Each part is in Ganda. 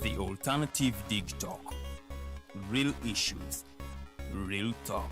The Alternative Dig Talk. Real issues, real talk.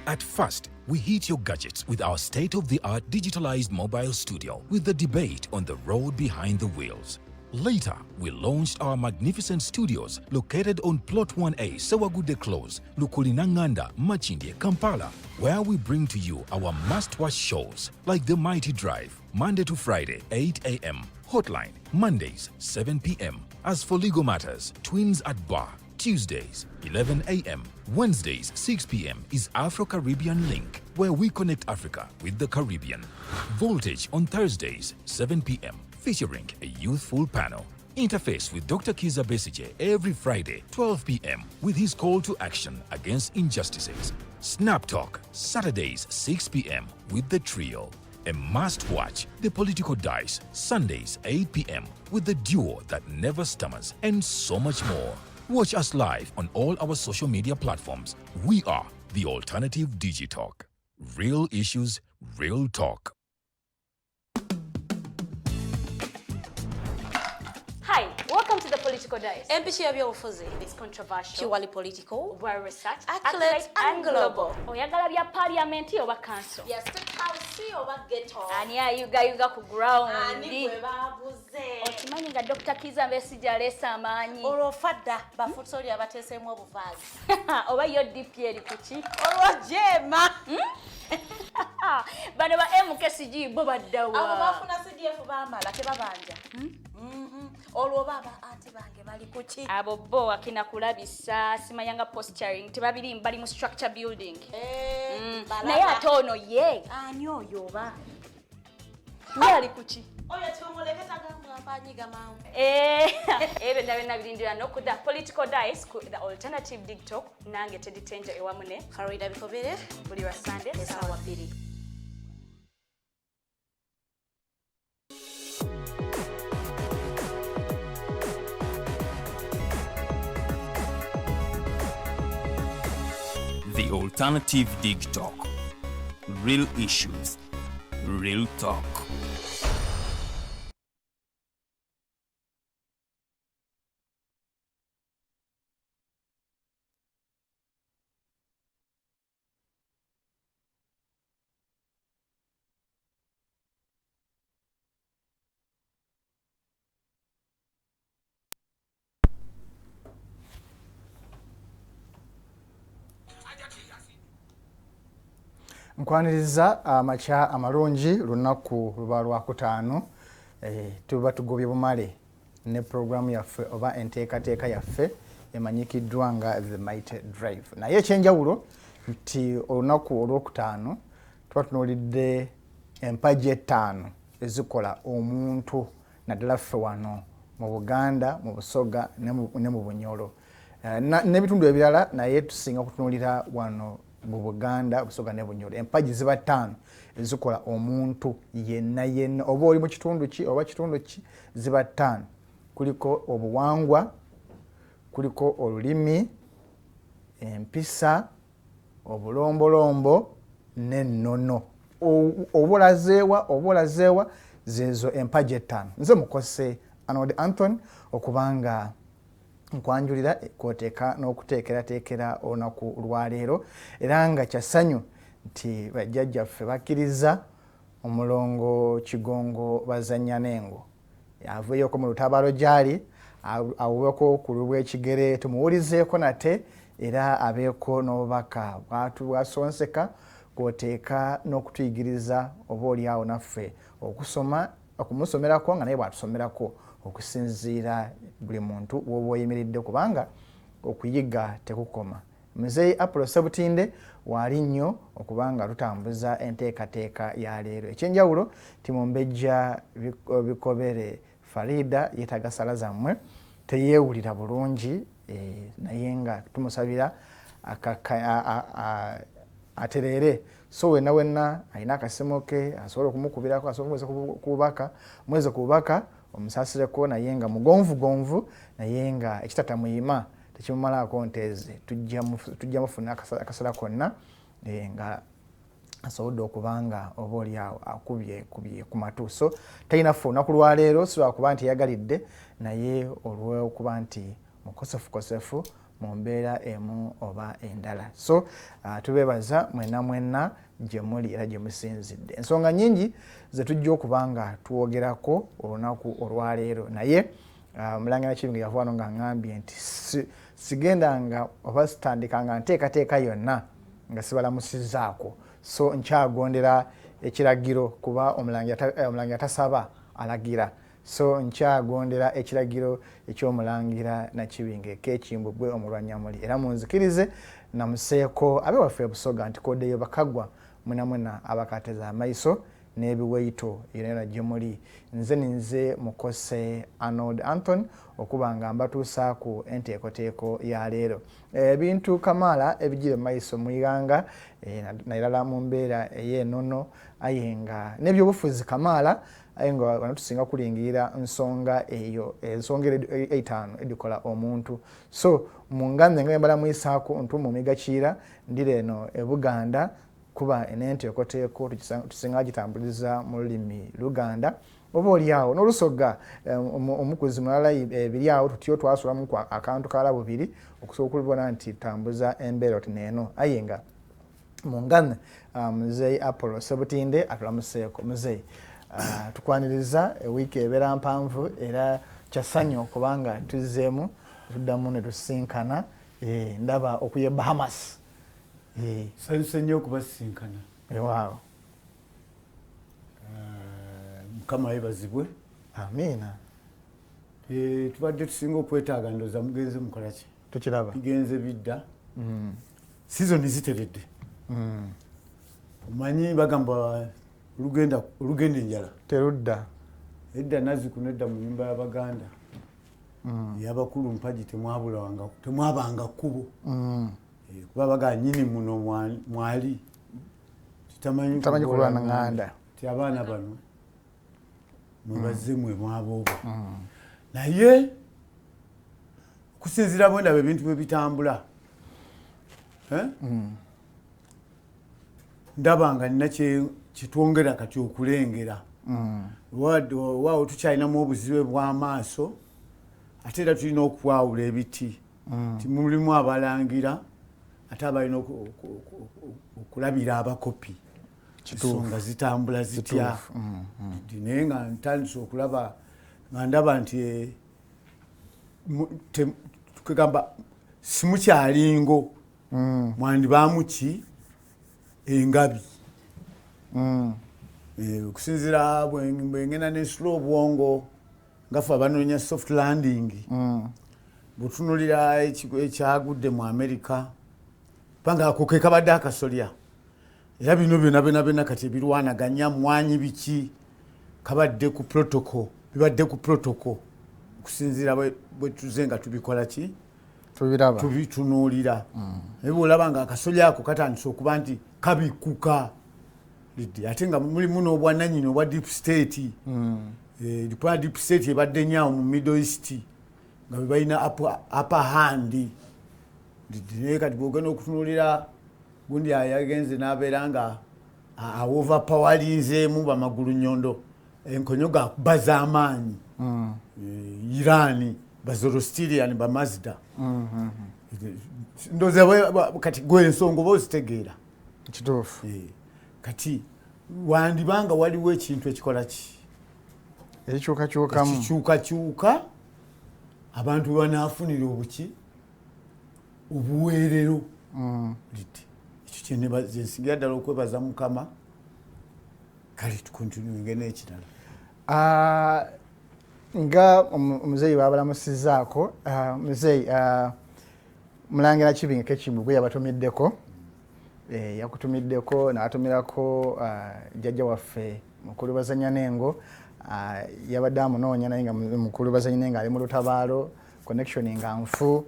At first, we hit your gadgets with our state of the art digitalized mobile studio with the debate on the road behind the wheels. Later, we launched our magnificent studios located on Plot 1A, Sewagude Close, Lukulinanganda, Makindye, Kampala, where we bring to you our must-watch shows like The Mighty Drive, Monday to Friday, 8 a.m., Hotline, Mondays, 7 p.m. As for legal matters, Twins at Bar, Tuesdays, 11 a.m. Wednesdays, 6 p.m. is Afro Caribbean Link, where we connect Africa with the Caribbean. Voltage on Thursdays, 7 p.m., featuring a youthful panel. Interface with Dr. Kiza Besigye every Friday, 12 p.m., with his call to action against injustices. Snap Talk, Saturdays, 6 p.m., with the trio. A must watch, The Political Dice, Sundays, 8 p.m., with the duo that never stammers, and so much more. Watch us live on all our social media platforms. We are the Alternative Digitalk. Real issues, real talk. Hi, welcome to the Political Dice. Empishi y'ebyobufuzi. It's controversial, purely political, well researched, accurate and global. Oyagala bya parliament oba council? Ya state house oba ghetto? Ani ayugayuga ku ground? Ani gwe baguze? Okimanyi nga Dr. Kiza Besigye aleese amaanyi. Olwo fadda bafutsoli abateeseemu obuvaazi. Oba yo DP eri kuki? Olwo jema. Bano ba MKCG bo baddawa? Abo bafuna CDF bamala tebabanja. Olwo baba anti bange bali kuki? Abo bo akina kulabisa simanyanga posturing tebabiri bali mu structure building. Balaba. Naye ate ono ye Ani oyo oba? Ye ali kuki? Oyo tumuleke tagambwa mpanyiga mangu. Ebyo byonna byonna birindira n'okudda Political Dice ku The Alternative Dig Talk nange Teddy Tenja ewamu ne Farida Bikobere buli lwa Sunday essaawa 2. The Alternative Dig Talk. Real issues, real talk. Nkwaniriza amakya amalungi, lunaku luba lwakutaano, tuba tugobye bumale ne puroguramu yaffe oba enteekateeka yaffe emanyikiddwa nga The Mighty Drive. Naye ekyenjawulo nti olunaku olwokutaano tuba tunuulidde empagi ettaano ezikola omuntu naddala ffe wano mu Buganda, mu Busoga ne mu Bunyoro. N'ebitundu ebirala, naye tusinga kutunuulira wano mu Buganda, Busoga ne Bunyoro. Empagi ziba ttaano ezikola omuntu yenna yenna, oba oli mu kitundu ki oba kitundu ki, ziba ttaano. Kuliko obuwangwa, kuliko olulimi, empisa, obulombolombo n'ennono. Oba olazeewa, zeezo empagi ettaano. Nze Mukose Arnold Anthony okubanga nkwanjulira kwoteeka n'okuteekerateekera olunaku lwaleero, era nga kya ssanyu nti bajjajjaffe bakkiriza omulongo Kigongo Bazannya n'Engo aveeyoko mu lutabaalo gy'ali, awuweko ku lw'ekigere tumuwulizeeko nate, era abeeko n'obubaka bwasonseka kwoteeka n'okutuyigiriza oba oliawo naffe okusoma, okumusomerako nga naye bw'atusomerako okusinziira buli muntu w'oba oyimiridde, kubanga okuyiga tekukoma. Muzeeyi Apollo Sebutinde waali nnyo okubanga tutambuza enteekateeka ya leero. Ekyenjawulo nti Mumbejja Bikobere Farida yeetaaga sala zammwe, teyeewulira bulungi, naye nga tumusabira atereere. So wenna wenna alina akasimu ke asobola okumukubirako, asobola okumweza ku bubaka, mweze ku bubaka omusaasireko, naye nga mugonvugonvu, naye nga ekitatamuyima tekimumalaako nteeze. Tujja mufuna akasala konna, nga Asobodde okuba nga oba oli awo akubye kubye ku matu, so talinaffe olunaku lwaleero, si lwakuba nti yagalidde, naye olw'okuba nti mukosefukosefu mu mbeera emu oba endala. So tubeebaza mwenna mwenna gye muli era gye musinzidde. Ensonga nnyingi ze tujja okuba nga twogerako olunaku olwaleero, naye Mulangira Kibinge yava wano nga ŋŋambye nti sigendanga oba sitandikanga nteekateeka yonna nga sibalamusizzaako, so nkyagondera ekiragiro, kuba omulangira tasaba, alagira. So nkyagondera ekiragiro ekyomulangira Nakibinge Kekimbugwe Omulwanyamuli, era munzikirize namuseeko abewaffe ebusoga nti kodeyo bakagwa mwenamwena abakateza amaiso n'ebiweito yona gye muli. Nze ninze Mukose Arnold Anthony okuba nga mbatuusaaku enteekoteeko ya leero. Ebintu kamaala ebigira mu maiso mu ighanga, nairala mu mbeera ey'enono, aye nga n'ebyobufuzi kamaala, aye nga wano tusinga kulingirira nsonga eyo, ensonga eitaano edikola omuntu. So mungambe nga mbalamwisaako ntuuma omigakiira ndira eno e Buganda, kuba enenteekoteeko tusinga gitambuliza mu lulimi Luganda oba oli awo n'Olusoga omukuzi mulala ebiri awo tutyo twasulamu akantu kala bubiri okusobola okulibona nti tutambuza embeera oti neeno. Aye nga mungane Muzeeyi Apollo Sebutinde atulamuseeko. Muzeeyi, tukwaniriza. Ewiiki ebeera mpanvu era kyassanyu kubanga tuzzeemu tuddamu ne tusisinkana. Ndaba okuye Bahamas. Sanyuse nnyo okubasisinkana. Ewaawo. Mukama yeebazibwe. Amiina. Tubadde tusinga okwetaaga, ndowooza mugenze mukolaki? Tukiraba. Bigenze bidda, sizoni ziteredde. Omanyi bagamba olugenda enjala terudda. Edda nazzikuno edda mu nyumba y'Abaganda ey'abakulu mpagi temwabanga kkubo. Kuba bagaa nyini muno mwali titamanyi tamanyi kulwana ŋŋanda. Ti abaana bano mwebazze mwe mwaboobo, naye okusinziira bwe ndaba ebintu bwe bitambula, eh? Ndaba nga nina kyetwongera kati okulengera. Waawo tukyalinamu obuzibe bw'amaaso, ate era tulina okwawula ebiti ti mulimu abalangira ate abalina okulabira abakopi ensonga zitambula zitya. Naye nga ntandise okulaba nga ndaba nti kugamba simukyalingo mwandibaamu ki engabi. Okusinziira bwengenda nensula obwongo nga ffe abanoonya soft landing, bwetunulira ekyagudde mu America, kubanga ako ke kabadde akasolya, era bino byona byona byona kati ebirwanaganya mwanyi biki kabadde ku protocol, bibadde ku protocol okusinziira bwe tuze nga tubikola ki tubiraba tubitunuulira. Naye bwolaba nga akasolya ako katandise okuba nti kabikuka lidde, ate nga mulimu n'obwananyini obwa deep state. Kuba deep state ebadde nnyo mu Middle East nga be balina upper hand lidde. Naye kati bwogenda okutunuulira gundi yagenze n'abeera nga aoverpowalinzeemu bamagulu nyondo enkonyo gakuba z'amaanyi. Iran, bazoroastrian, bamazda, ndowooza kati gwe ensonga oba ozitegeera. Kituufu. Kati wandibanga waliwo ekintu ekikola ki ekikyukakyukamu ekikyukakyuka, abantu we banaafunira obuki obuweerero liti ekyo kyensingira ddala okwebaza Mukama. Kale tukontinuinge n'ekirala. Ah, nga omuzeeyi babalamusizaako, muzeeyi, Mulangira Kibinge Kekimbugwe yabatumiddeko, yakutumiddeko n'atumirako jjajja waffe Mukulu Bazanyanengo. Yabadde amunoonya, naye nga Mukulu Bazanyanengo ali mu lutabaalo, connection nga nfu,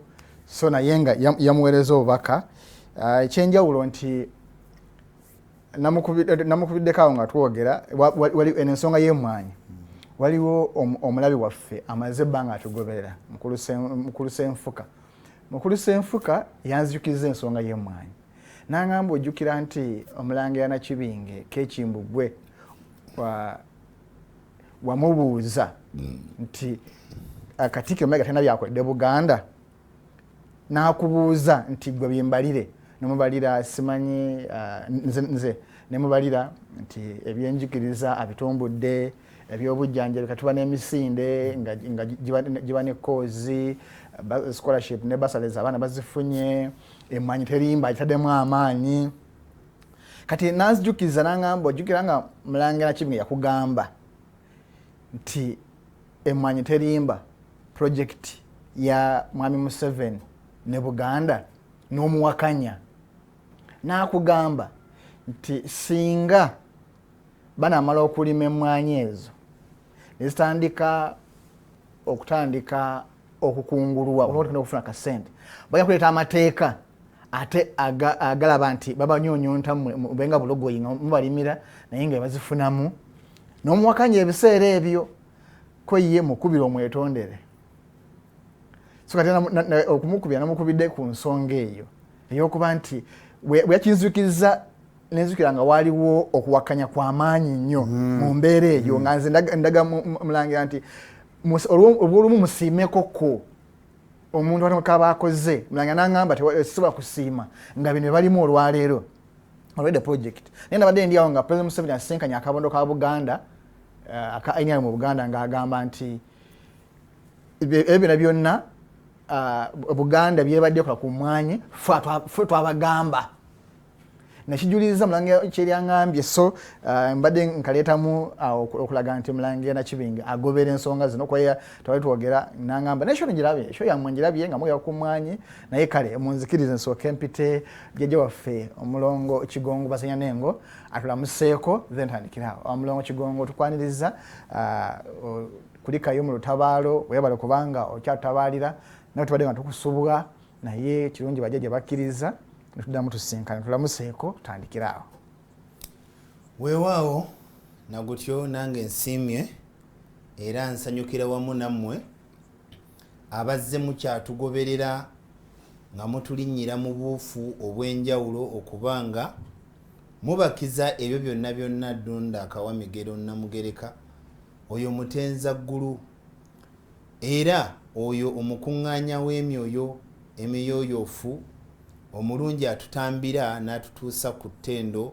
so naye nga yamuweereza obubaka. Ekyenjawulo nti namukubiddeko awo nga twogera eno ensonga y'emmwanyi. Waliwo omulabi waffe amaze ebbanga atugoberera, Mukulu Senfuka. Mukulu Senfuka yanzijukiza ensonga y'emmwanyi. Nangamba ojjukira nti Omulangira Nakibinge Kekimbugwe wamubuuza nti Katikkiro Mayiga talina byakoledde Buganda, n'akubuuza nti gwe byembalire, nemubalira simanyi nze nemubalira nti ebyenjigiriza abitumbudde, ebyobujjanjabi katuba n'emisinde nga giba ne koozi, scholarship ne bursaries abaana bazifunye, emmwanyi terimba agitaddemu amaanyi. Kati nanzijukiza nangamba ojjukira nga Mulangira Nakibinge yakugamba nti emmwanyi terimba project ya Mwami Museveni ne Buganda, n'omuwakanya n'akugamba nti singa banamala okulima emmwanyi ezo nezitandika okutandika okukungulwa olwokutandika okufuna kasente, bajja kuleeta amateeka ate agalaba nti babanyonyonta mube nga bulogoyi nga mubalimira naye nga bazifunamu. N'omuwakanya ebiseera ebyo ko ye mukubira omwetondere. So kati okumukubira namukubidde ku nsonga eyo ey'okuba nti bwe yakinzukiriza nenzukira nga waliwo okuwakanya kwamaanyi nnyo mu mbeera eyo, nga nze ndaga Mulangira nti olwolumu musiimeko ko omuntu ate kaba akoze. Mulangira nangamba sisobola kusiima nga bino balimu olwaleero already project. Naye nabadde ndi awo nga President Museveni asisinkanye akabondo ka Buganda aka NRM mu Buganda, ng'agamba nti ebyo byonna byonna Buganda byebadde ekola ku mmwanyi ffe twabagamba. Nekijuliza Mulangira kyeryaŋambye. So mbadde nkaleetamu awo okulaga nti Mulangira Nakibinge agobera ensonga zino. Kwaya twali twogera nangamba ne show ngirabye, show yammwe ngirabye nga mwogera ku mmwanyi. Naye kale munzikirize nsooke mpite jjajja waffe Omulongo Kigongo Basenya Nengo atulamuseeko, then tandikirawo. Omulongo Kigongo, tukwaniriza kulikayo mu lutabaalo. Webale kubanga okyatutabaalira naye tubadde nga tukusubwa, naye kirungi bajjajja bakkiriza netuddamu tusinkana. Tulamuseeko, tutandikiraawo. Weewaawo nagutyo, nange nsiimye era nsanyukira wamu nammwe abazze mukyatugoberera nga mutulinnyira mu buufu obw'enjawulo okubanga mubakiza ebyo byonna byonna. Ddunda Akawamigero Namugereka oyo mutenza ggulu era oyo omukuŋŋaanya w'emyoyo emiyooyoofu omulungi atutambira n'atutuusa ku ttendo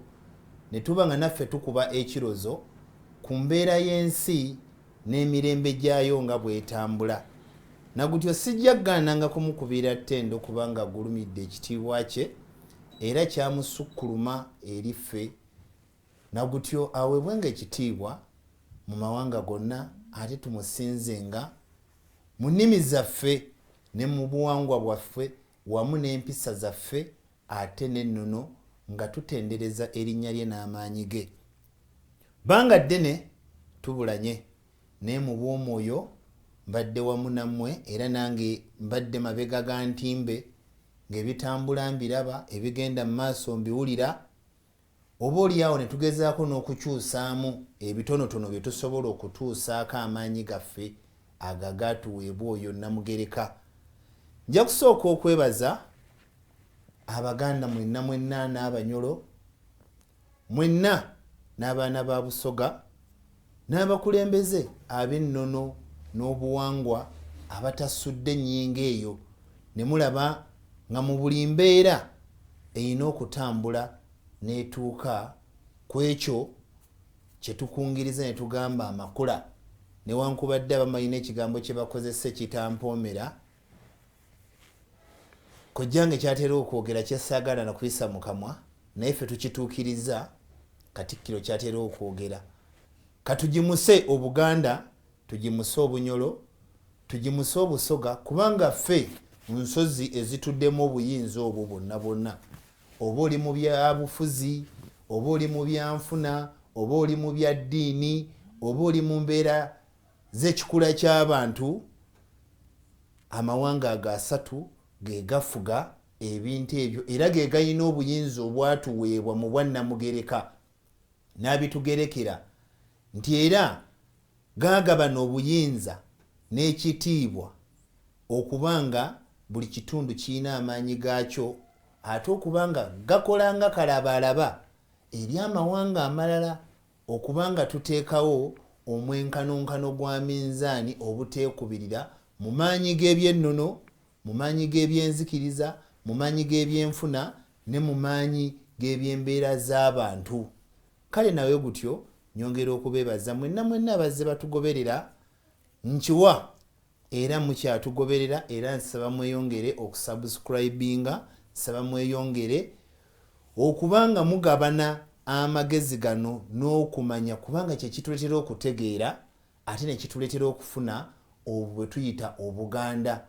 ne tuba nga naffe tukuba ekirozo ku mbeera y'ensi n'emirembe gyayo nga bw'etambula. Nagutyo sijja kugaananga kumukubira ttendo kubanga agulumidde ekitiibwa kye era kyamusukkuluma eri ffe. Nagutyo aweebwenga ekitiibwa mu mawanga gonna, ate tumusinzenga mu nnimi zaffe ne mu buwangwa bwaffe wamu n'empisa zaffe ate n'ennono, nga tutendereza erinnya lye n'amaanyi ge. Banga ddene tubulanye, naye mu bw'omwoyo mbadde wamu nammwe, era nange mbadde mabega ga ntimbe ng'ebitambula mbiraba, ebigenda mu maaso mbiwulira, oba oliawo ne tugezaako n'okukyusaamu ebitonotono bye tusobola okutuusaako amaanyi gaffe agagatuweebwa oyo Namugereka. Nja kusooka okwebaza Abaganda mwenna mwenna n'Abanyolo mwenna n'abaana ba Busoga n'abakulembeze ab'ennono n'obuwangwa abatasudde ennyingo eyo ne mulaba nga mu buli mbeera erina okutambula n'etuuka ku ekyo kye tukungiriza ne tugamba amakula, newankubadde abamalina ekigambo kye bakozesa ekitampoomera. Kojjange kyatera okwogera kyesaagala nakuyisa mu kamwa, naye ffe tukituukiriza. Katikkiro kyatera okwogera, katugimuse Obuganda, tugimuse Obunyolo, tugimuse Obusoga, kubanga ffe nsozi ezituddemu obuyinza obwo bwonna bwonna. Oba oli mu byabufuzi, oba oli mu byanfuna, oba oli mu bya ddiini, oba oli mu mbeera z'ekikula ky'abantu, amawanga ago asatu ge gafuga ebintu ebyo era ge galina obuyinza obwatuweebwa mu bwannamugereka n'abitugerekera nti era gaagabana obuyinza n'ekitiibwa okuba nga buli kitundu kirina amaanyi gaakyo. Ate okuba nga gakola nga kalabalaba eri amawanga amalala, okuba nga tuteekawo omwenkanonkano gwa minzaani obuteekubirira mu maanyi g'ebyennono, mu maanyi g'ebyenzikiriza, mu maanyi g'ebyenfuna ne mu maanyi g'ebyembeera z'abantu. Kale nawe gutyo nyongera okubeebaza mwenna mwenna abazze batugoberera. Nkiwa era mukyatugoberera, era nsaba mweyongere okusubscribinga, nsaba mweyongere okuba nga mugabana amagezi gano n'okumanya, kubanga kyekituleetera okutegeera ate nekituleetera okufuna obwo bwe tuyita Obuganda.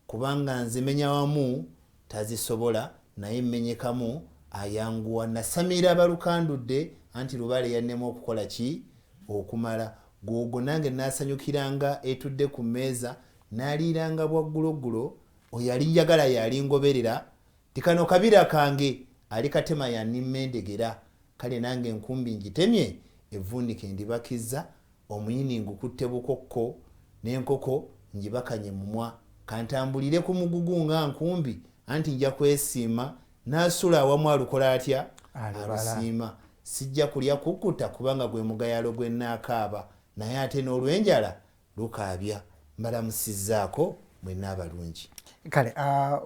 Kubanga nze menya wamu tazisobola, naye mmenyekamu ayanguwa. Nasamira balukandudde anti lubaale yannema okukola ki okumala gogo. Nange nasanyukiranga etudde ku mmeeza, naliiranga bwagguloggulo. Oyo alinjagala yalingoberera, tikano kabira kange ali katema yannimmendegera. Kale nange enkumbi ngitemye, evvuunike ndibakizza, omuyini ngukutte bukokko n'enkoko njibakanye mumwa. Kantambulire ku mugugu nga nkumbi, anti nja kwesiima. N'asula awamu alukola atya? Alusiima. Sijja kulya kukkuta, kubanga gwe mugayalo gwe nnaakaaba, naye ate n'olw'enjala lukaabya. Mbalamusizzaako mwenna abalungi. Kale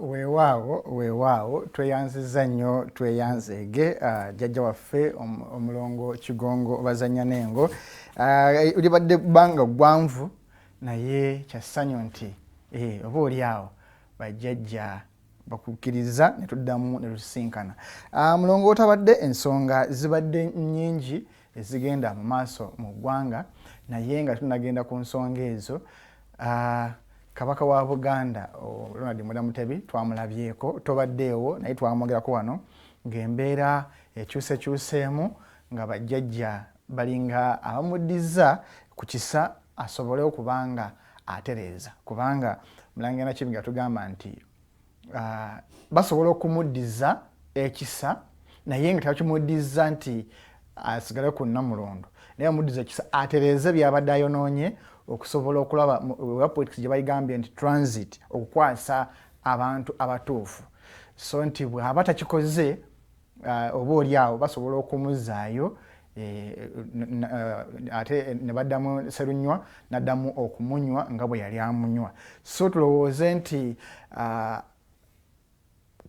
weewaawo, weewaawo, tweyanzizza nnyo, tweyanzeege jjajja waffe omulongo Kigongo Bazanya n'Engo. Libadde bbanga ggwanvu, naye kyassanyu nti oba oli awo bajjajja bakukkiriza ne tuddamu ne tusisinkana. Mulongo otabadde, ensonga zibadde nnyingi ezigenda mu maaso mu ggwanga, naye nga tunagenda ku nsonga ezo, Kabaka wa Buganda Ronald Muwenda Mutebi twamulabyeko, tobaddeewo, naye twamwogerako wano ng'embeera ekyusekyuseemu, nga bajjajja balinga abamuddiza ku kisa asobole okuba nga atereeza, kubanga Mulangira Nakibinge tugamba nti basobola okumuddiza ekisa, naye nga tebakimuddiza nti asigale ku Nnamulondo, naye bamuddiza ekisa atereeze byabadde ayonoonye, okusobola okulaba oba politics gye bayigambye nti transit, okukwasa abantu abatuufu. So nti bw'aba takikoze, oba oli awo basobola okumuzzaayo, ate ne baddamu serunywa n'addamu okumunywa nga bwe yali amunywa. So tulowooze nti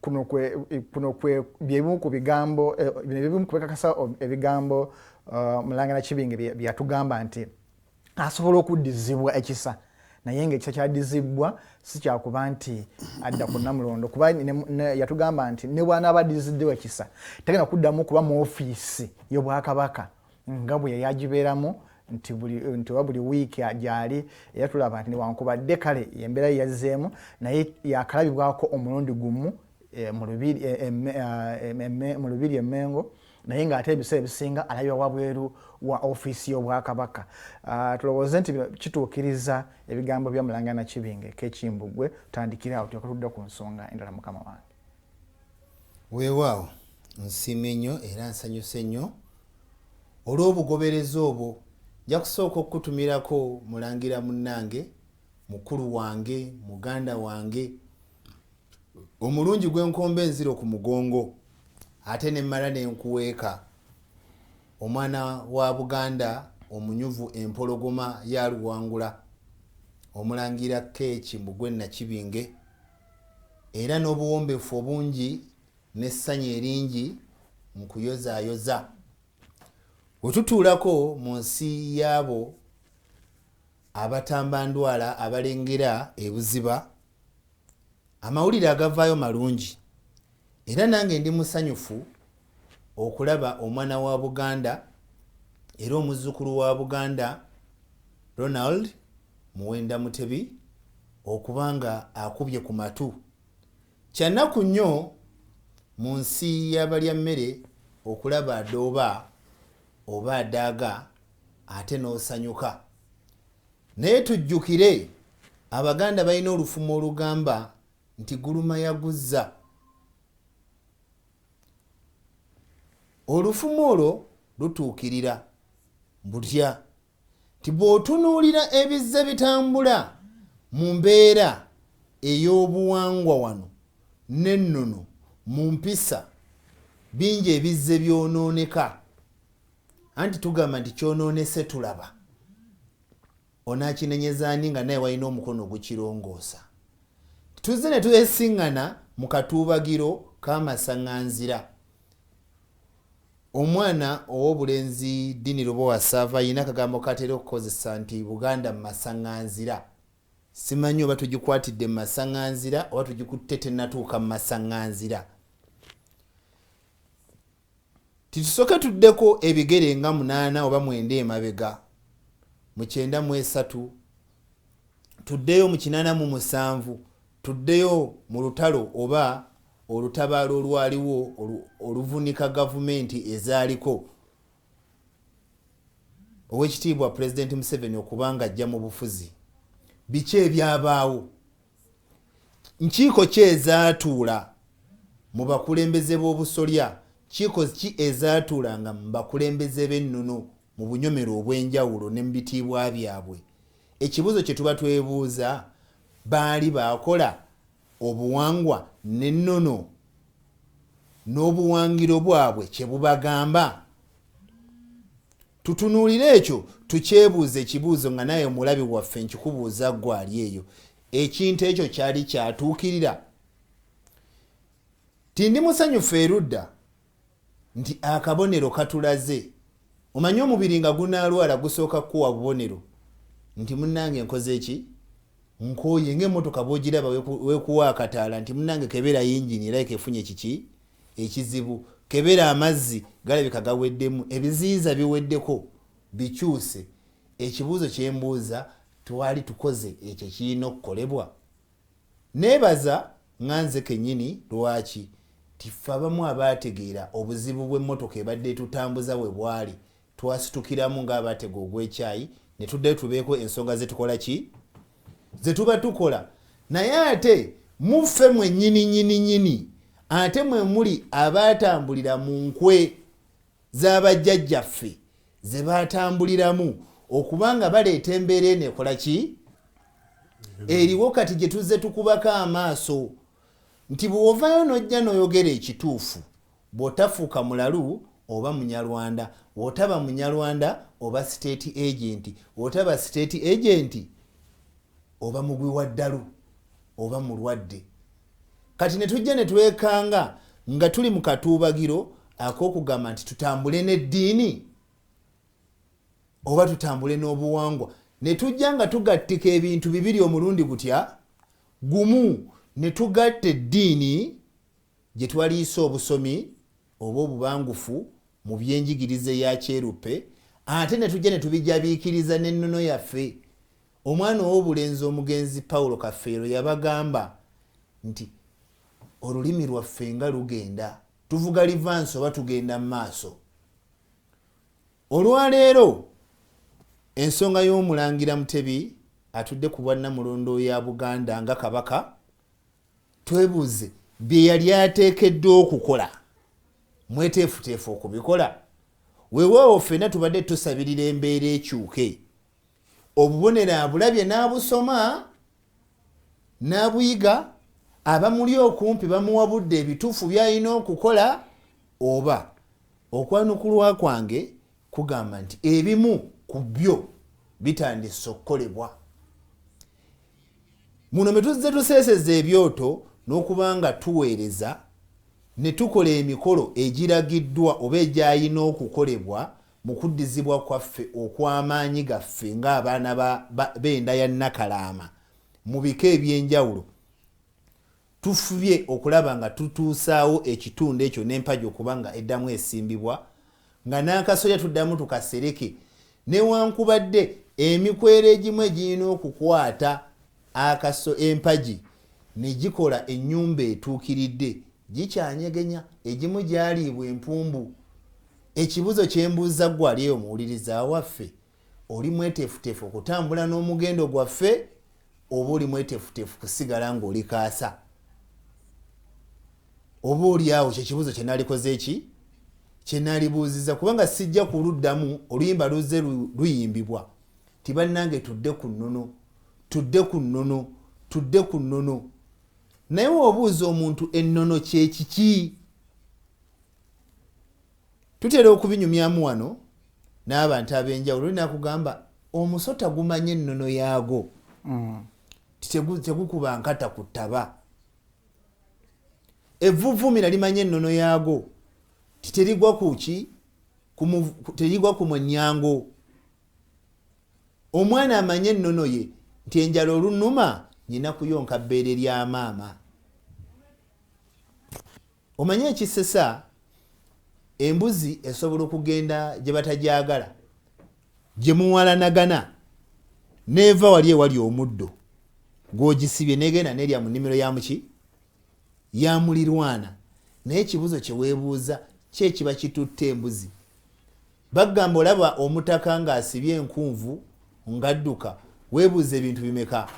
kuno kwe byebimu ku bigambo, bino byebimu kubikakasa ebigambo Mulangira Nakibinge bye yatugamba nti asobola okuddizibwa ekisa, naye ngaekisa kyaddizibwa si kyakuba nti adda ku Nnamulondo, kuba yatugamba nti ne bw'anaaba addiziddwa ekisa tagenda kuddamu kuba mu ofiisi y'Obwakabaka nga bwe yali agibeeramu, nti oba buli wiiki gyali. Era tulaba nti newankubadde kale embeera ye yazzeemu, naye yakalabibwako omulundi gumu mu lubiri Emmengo, naye ng'ate ebiseera ebisinga alabibwa wabweru wa ofiisi y'Obwakabaka. Tulowooze nti bino kituukiriza ebigambo bya Mulangira Nakibinge Kekimbugwe. Tutandikire awo, tulyoke tudde ku nsonga endala, mukama wange. Weewaawo, nsiimye nnyo era nsanyuse nnyo olw'obugoberezi obwo. Nja kusooka okukutumirako mulangira munnange, mukulu wange, muganda wange omulungi gwenkomba enziro ku mugongo, ate nemmala nenkuweeka, omwana wa Buganda omunyuvu, empologoma ya Luwangula, omulangira Keeki Mbugwe Nakibinge. Era n'obuwombeefu obungi n'essanyu eringi nkuyozaayoza. Wetutuulako mu nsi y'abo abatamba ndwala abalengera ebuziba, amawulire agavaayo malungi, era nange ndi musanyufu okulaba omwana wa Buganda era omuzzukulu wa Buganda Ronald Muwenda Mutebi okuba nga akubye ku matu. Kyanaku nnyo mu nsi y'abalya mmere okulaba adooba oba adaaga ate n'osanyuka, naye tujjukire Abaganda balina olufumo olugamba nti guluma yaguzza. Olufumo olwo lutuukirira butya? Nti bw'otunuulira ebizze bitambula mu mbeera ey'obuwangwa wano n'ennono Mu mpisa bingi ebizze byonooneka, anti tugamba nti kyonoonese tulaba onaakinenyeza ani nga naye walina omukono ogukirongoosa. Tuzze ne twesiŋŋana mu katuubagiro k'amasaŋŋanzira. Omwana ow'obulenzi Dini Lubowa Ssaava alina akagambo k'atera okukozesa nti Buganda mu masaŋŋanzira. Simanyi oba tugikwatidde mu masaŋŋanzira oba tugikutte tennatuuka mu masaŋŋanzira. Titusooke tuddeko ebigere nga 8 oba 9 emabega mu 93, tuddeyo mu 87, tuddeyo mu lutalo oba olutabaalo olwaliwo oluvunika gavumenti ezaaliko Oweekitiibwa Pulezidenti Museveni okuba nga ajja mu bufuzi. Biki ebyabaawo? Nkiiko ki ezaatuula mu bakulembeze b'obusolya? Nkiiko ki ezaatuulanga mu bakulembeze b'ennono mu bunyomero obw'enjawulo ne mu bitiibwa byabwe? Ekibuuzo kye tuba twebuuza, baali baakola obuwangwa n'ennono n'obuwangiro bwabwe kye bubagamba? Tutunuulire ekyo, tukyebuuze ekibuuzo nga naawe omulabi waffe nkikubuuza ggwe ali eyo. Ekintu ekyo kyali kyatuukirira? Ti ndi musanyufu erudda nti akabonero katulaze. Omanyi omubiri nga gunaalwala gusooka kukuwa bubonero nti munnange nkoze ki? Nkooye. Ng'emmotoka bw'ogiraba weekuwa akataala nti munnange kebera yingini erabika efunye kiki? Ekizibu. Kebera amazzi galabika gaweddemu, ebiziyiza biweddeko, bikyuse. Ekibuuzo kye mbuuza, twali tukoze ekyo ekirina okukolebwa? Neebaza nga nze kennyini lwaki nti ffe abamu abaategeera obuzibu bw'emmotoka ebadde etutambuza bwe bwali, twasitukiramu ng'abaatega ogw'ekyayi ne tuddayo tubeeko ensonga ze tukola ki? Ze tuba tukola. Naye ate mu ffe mwennyini nnyini nnyini ate mwe muli abaatambulira mu nkwe za bajjajjaffe ze baatambuliramu okuba nga baleeta embeera eno ekola ki? Eriwo kati gye tuzze tukubako amaaso nti bw'ovaayo n'ojja n'oyogera ekituufu, bw'otafuuka mulalu oba Munyarwanda, bw'otaba Munyarwanda oba state agent, bw'otaba state agent oba mugwi wa ddalu oba mulwadde. Kati ne tujja ne twekanga nga tuli mu katuubagiro ak'okugamba nti tutambule n'eddiini oba tutambule n'obuwangwa, ne tujja nga tugattika ebintu bibiri omulundi gutya gumu, ne tugatta eddiini gye twaliyise obusomi oba obubangufu mu byenjigiriza eya kyeruppe, ate ne tujja ne tubijabiikiriza n'ennono yaffe. Omwana ow'obulenzi omugenzi Paulo Kafeero yabagamba nti olulimi lwaffe nga lugenda, tuvuga livansi oba tugenda mu maaso. Olwaleero ensonga y'omulangira Mutebi atudde ku bwannamulondo ya Buganda nga Kabaka, twebuuze bye yali ateekeddwa okukola, mweteefuteefu okubikola? Weewaawo ffenna tubadde tusabirira embeera ekyuke. Obubonero abulabye n'abusoma n'abuyiga, abamuli okumpi bamuwabudde ebituufu by'alina okukola, oba okwanukulwa kwange kugamba nti ebimu ku byo bitandise okukolebwa. Muno mwe tuzze tuseeseza ebyoto n'okuba nga tuweereza ne tukola emikolo egiragiddwa oba egyalina okukolebwa mu kuddizibwa kwaffe okw'amaanyi gaffe ng'abaana b'enda ya Nnakalaama mu bika eby'enjawulo. Tufubye okulaba nga tutuusaawo ekitundu ekyo n'empagi okuba nga eddamu esimbibwa nga n'akasolya tuddamu tukasereke, newankubadde emikwero egimu egirina okukwata akaso empagi ne gikola ennyumba etuukiridde gikyanyegenya, egimu gyaliibwa empumbu. Ekibuuzo kye mbuuza ggwe ali eyo muwuliriza waffe, oli mweteefuteefu okutambula n'omugendo gwaffe oba oli mweteefuteefu kusigala ng'oli kaasa? Oba oli awo kyekibuuzo kye naalikoze ki kye naalibuuzizza, kubanga sijja kuluddamu. Oluyimba luzze luyimbibwa ti bannange tudde ku nnono, tudde ku nnono, tudde ku nnono. Naye wobuuza omuntu ennono kyekiki, tutera okubinyumyamu wano n'abantu ab'enjawulo. Olina kugamba omusota gumanye ennono yaago, tegukuba nkata ku ttaba. Evuvumira limanye ennono yaago, titerigwa kuki, terigwa ku munyango. Omwana amanye ennono ye nti enjala olunuma nyina kuyonka bbeere lya maama. Omanye ekisesa, embuzi esobola okugenda gye batagyagala, gye muwalanagana, neeva wali ewali omuddo gw'ogisibye, negenda nerya mu nnimiro ya muki, ya mulirwana. Naye ekibuzo kyeweebuuza, ki ekiba kitutte embuzi? Bagamba olaba omutaka ng'asibye enkunvu ng'adduka, weebuuza ebintu bimeka?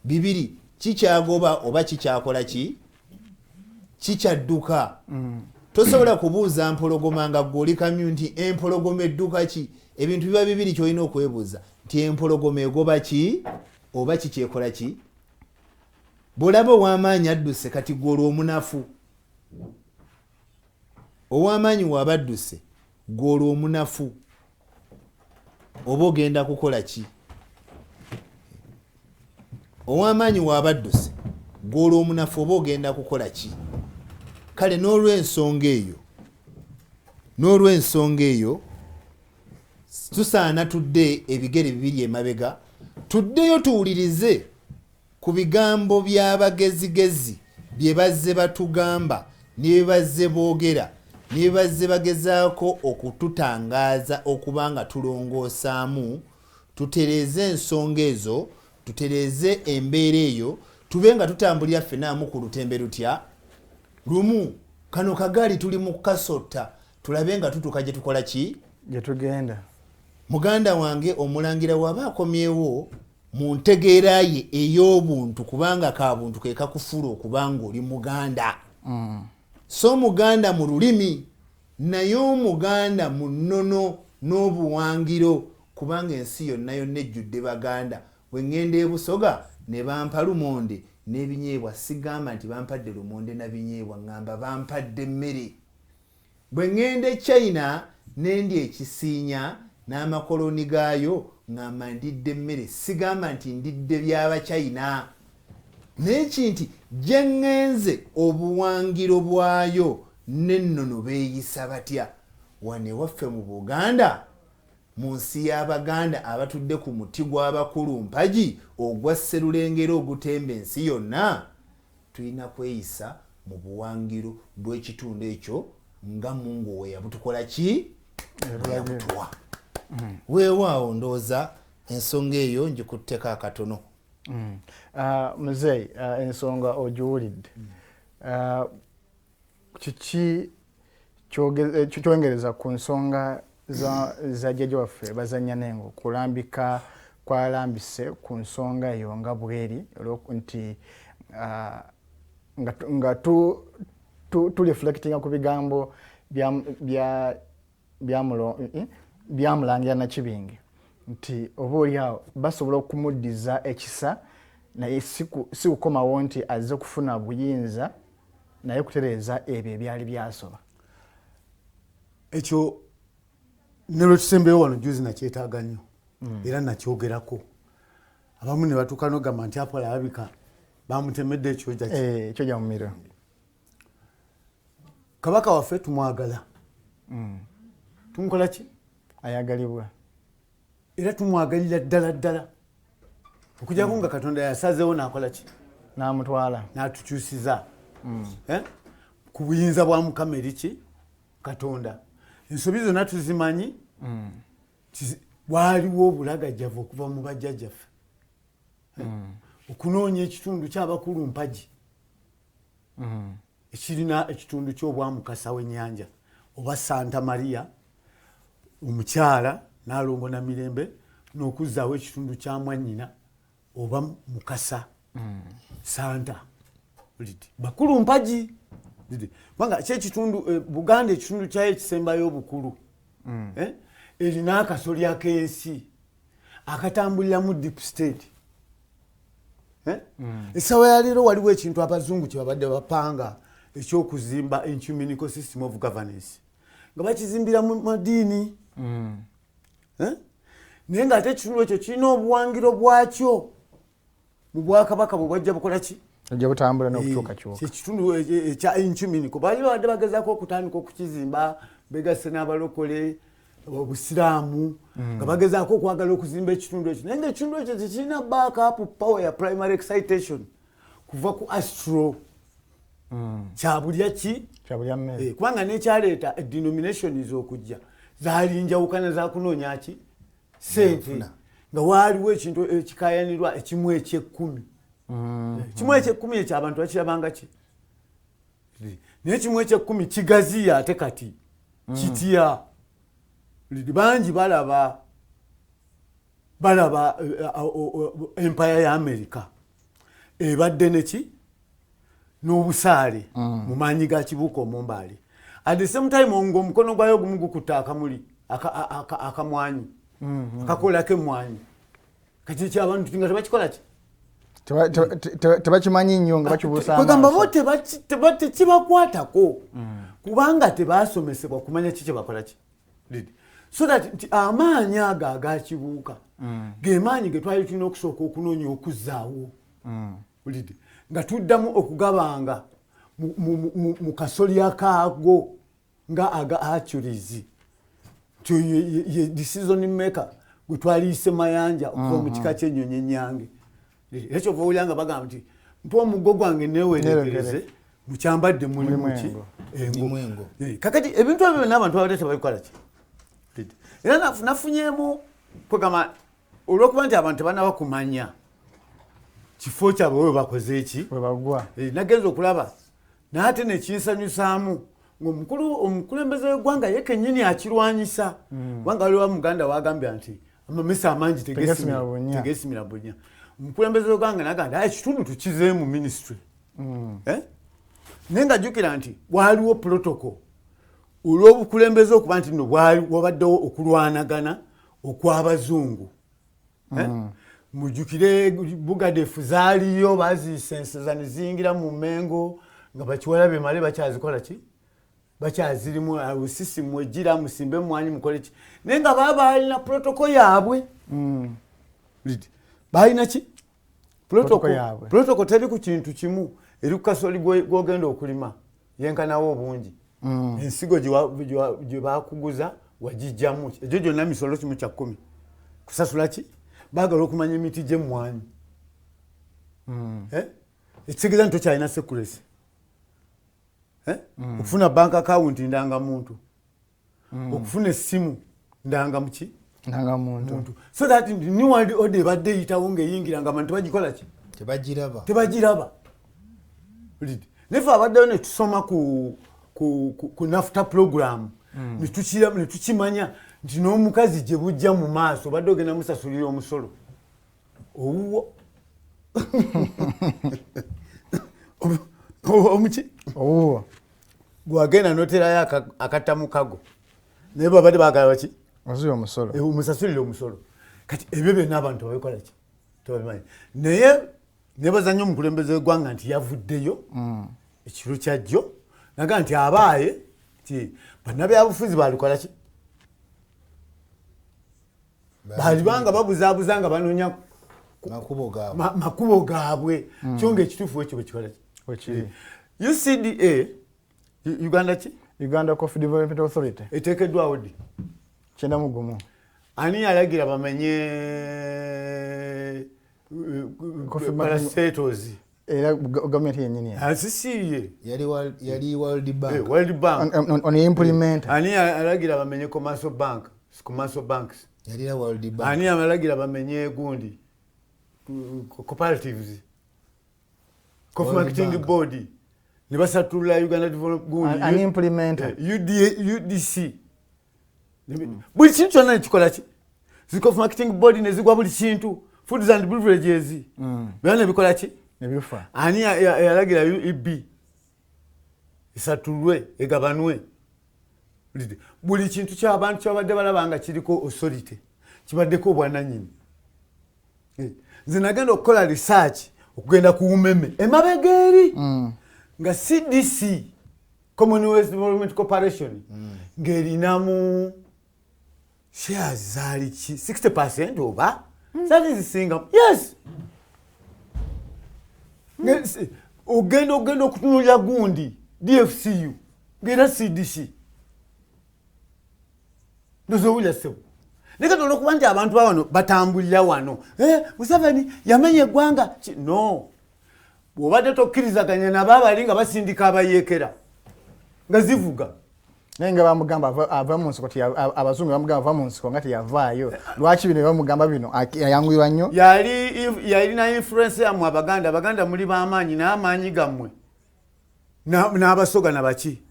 Bibiri. Kikyagoba oba kikyakola ki? Kikyadduka. Tosobola kubuuza mpologoma nga gwe oli kamyu nti empologoma edduka ki. Ebintu biba bibiri kyolina okwebuuza, nti empologoma egoba ki oba kikyekola ki. Bw'olaba ow'amaanyi adduse, kati gwe olwo omunafu, ow'amaanyi waaba adduse, gwe olwo omunafu oba ogenda kukola ki? Ow'amaanyi waaba adduse, gwe olwo omunafu oba ogenda kukola ki? Kale n'olwensonga eyo tusaana tudde ebigere bibiri emabega, tuddeyo tuwulirize ku bigambo by'abagezigezi bye bazze batugamba ne bye bazze boogera ne bye bazze bagezaako okututangaaza, okuba nga tulongoosaamu, tutereeze ensonga ezo, tutereeze embeera eyo, tube nga tutambulira ffenaamu ku lutembe lutya lumu. Kano kagaali tuli mu kasotta, tulabe nga tutuuka gye tukola ki? Gye tugenda. Muganda wange omulangira waba akomyewo mu ntegeera ye ey'obuntu, kubanga kabuntu ke kakufuula okubanga oli muganda, so omuganda mu lulimi, naye omuganda mu nnono n'obuwangiro, kubanga ensi yonna yonna ejjudde baganda. Bwe ŋŋenda ebusoga ne bampa lumonde n'ebinyeebwa, sigamba nti bampadde lumonde na binyeebwa, ŋŋamba bampadde mmere. Bwe ŋŋenda e China nendi ekisiinya n'amakoloni gaayo, ŋŋamba ndidde mmere, sigamba nti ndidde byabachina. Naye kinti gye ŋŋenze obuwangiro bwayo n'ennono beeyisa batya? Wano ewaffe mu Buganda, mu nsi y'Abaganda abatudde ku muti gw'abakulu mpagi ogwa Sserulengera ogutemba ensi yonna, tulina kweyisa mu buwangiro bw'ekitundu ekyo nga Mungu we yabutukola ki, yabutuwa. Weewaawo, ndowooza ensonga eyo ngikutteko akatono. Muzeeyi, ensonga ogiwulidde. Kiki kyongereza ku nsonga za jjajja waffe bazanya nengo kulambika kwalambise ku nsonga eyo nga bweri nti nga tureflectinga ku bigambo byamulangira Nakibinge nti oba oliawo basobola okumuddiza ekisa, naye si kukomawo nti azze kufuna buyinza, naye kutereeza ebyo ebyali byasoba? Ekyo ne lwetusembeyo wano juzi nakyetaaga nnyo, era nakyogerako, abamu ne batuuka nogamba nti apola alabika bamutemedde ekyoja. Ekyoja mumiro. Kabaka waffe tumwagala, tumukola ki? Ayagalibwa. Era tumwagalira ddala ddala, okujjako nga Katonda yasazeewo nakola ki? N'amutwala. N'atukyusiza ku buyinza bwa Mukama eri ki Katonda. Ensobi zonna tuzimanyi. Waaliwo obulagajjavu okuva mu bajjajjaffe okunoonya ekitundu kyabakulu mpagi ekirina ekitundu ky'obwamukasa w'ennyanja oba Santa Maria omukyala Nalongo na Mirembe, n'okuzzaawo ekitundu kya mwannyina oba Mukasa Santa. Bakulu mpagi kubanga kyekitundu Buganda ekitundu kyayo ekisembayo obukulu, erina akasolya k'ensi akatambuliramu deep state. Eh? Essaawa ya leero waliwo ekintu abazungu kye babadde bapanga ekyokuzimba ecumenical system of governance, nga bakizimbira mu madiini. Eh? Naye ngaate ekitundu ekyo kirina obuwangiro bwakyo mu bwakabaka bwe bwajja bukola ki? Ojja butambula n'okukyukakyuka. Ekitundu ekya ecumenical baali babadde bagezaako okutandika okukizimba, begasse n'abalokole, obusiraamu, nga bagezaako okwagala okuzimba ekitundu ekyo, naye nga ekitundu ekyo tekirina backup power ya primary excitation kuva ku astro kyabulya ki. Kyabulya mmere. Eh, kubanga nekyaleeta denominations okujja zaali njawukana zakunoonya ki? Sente. Nga waaliwo ekintu ekikayanirwa ekimu ekyekkumi. Kimu ekyekkumi ekyo abantu bakirabanga ki? Naye kimu ekyekkumi kigaziya ate kati kitya? Bangi balaba empire ya America ebadde neki n'obusaale mu maanyi ga kibuuka omumbaale. At the same time nga omukono gwayo ogumu gukutta akamuli akamwanyi akakolako emwanyi. Kati ekyabantu nga tebakikola ki? Tebakimanyi nnyo nga bakibuusa Kwegamba bo amaaso. Tekibakwatako kubanga tebasomesebwa kumanya ki kyebakola ki. So that nti amaanyi ago agakibuuka ge maanyi ge twali tulina okusooka okunoonya okuzzaawo. Ulidde? Nga tuddamu okugabanga mu kasolya kaago nga aga Acholizi, nti oyo ye decision maker gwe twaliyise Mayanja okuva mu kika ky'ennyonyi ennyange. Era kyova owulira nga bagamba nti mpa omuggo gwange newerekereze, mukyambadde mulimu Mulimu ki? Engo. Engo. Mulimu engo. Eh, kakati ebintu ebyo byonna abantu babadde tebabikola ki. Era nafunyemu kwegamba olwokuba nti abantu tebanaba kumanya kifo kyabwe we bakoze eki. Webagwa. Eh, nagenza okulaba naye ate nekinsanyusaamu ngaomukulu omukulembeze w'eggwanga ye kennyini akirwanyisa, kubanga waliwo muganda wagambye nti amamese amangi Tegesimira bunnya. Tegesimira bunnya. Omukulembeze w'eggwanga naga nti, "Aye, ekitundu tukizeemu mu ministry." Eh? Naye nga jjukira nti waliwo protocol olw'obukulembeze okuba nti nno wabaddewo okulwanagana okw'abazungu. Eh? Mujjukire bugadefu zaaliyo baziisenseza ne ziyingira mu Mengo nga bakiwala bemale bakyazikola ki, bakyazirimu busisi, mwegira musimbe mwanyi mukole ki, naye nga baba balina protocol yaabwe. Balina ki? Protocol yaabwe. Protocol teri ku kintu kimu, eri ku kasoli gwogenda okulima yenkanawo obungi, ensigo gye bakuguza wagijjamu, egyo gyonna misolo, 1/10 kusasula ki. Baagala okumanya emiti gy'emmwanyi. Eh? Ekitegeeza nti tokyalina secrecy. Eh? Okufuna bank account ndanga muntu, okufuna essimu ndanga muki? Ndanga muntu. Muntu. So that new world order ebadde eyitawo ng'eyingira nga abantu bagikola ki? Tebagiraba. Tebagiraba. Naye fe abaddeyo ne tusoma ku NAFTA program, ne tukimanya nti n'omukazi gye bujja mu maaso obadde ogenda musasulira omusolo owuwo omuki. Owuwo. Gwagenda noterayo akattamu kago, naye babadde bagala baki? Ozuye omusolo. Eh, omusasulire omusolo. Kati ebyo byonna abantu babikola ki? Tebabimanyi. Naye nebaza nnyo omukulembeze w'eggwanga nti yavuddeyo ekiro kyajjo naga nti abaaye ti bannabyabufuzi balikola ki, balibanga babuzaabuza nga banoonya makubo gaabwe. Makubo gaabwe, kyo nga ekituufu ekyo bwekikola ki? Wekiri. UCDA, Uganda ki? Uganda Coffee Development Authority. Eteekeddwawo ddi? 91. Ani yalagira bamenye Coffee parastatals? Era gavumenti yennyini. Asisiye. Yali World Bank. World Bank. On implement. Ani alagira bamenye commercial bank, commercial banks? Yalira World Bank. Ani alagira bamenye gundi cooperatives, coffee World marketing Bank. board, ne basatulula Uganda Develop gundi? An implementer. Eh, UDA, UDC. Buli kintu kyonna nekikola ki? Zi coffee marketing board nezigwa, buli kintu, foods and beverages byonna nebikola ki? Nebifa. Ani yalagira UEB esatulwe egabanwe? Buli kintu kyabantu kyabadde balaba nga kiriko authority kibaddeko obwananyini. Eh, nze nagenda okukola research. Okugenda ku Umeme emabega eri, nga CDC, Commonwealth Development Corporation, ng'erinamu shares zaali ki 60% oba zaali zisingamu. Yes. Ogenda okutunulira gundi DFCU ng'era CDC. Ndowooza ssebo, naye kati olwokuba nti abantu bawano batambulira wano, Museveni yamenya eggwanga. No, bw'obadde tokkirizaganya nabo abali nga basindika abayeekera nga zivuga. Naye nga bamugamba ava mu nsiko, abazungu bamugamba ava mu nsiko nga teyavaayo. Lwaki bino bamugamba bino yayanguyirwa nnyo? Yali yalina influence yammwe Abaganda. Abaganda muli b'amaanyi, naye amaanyi gammwe n'Abasoga nabaki,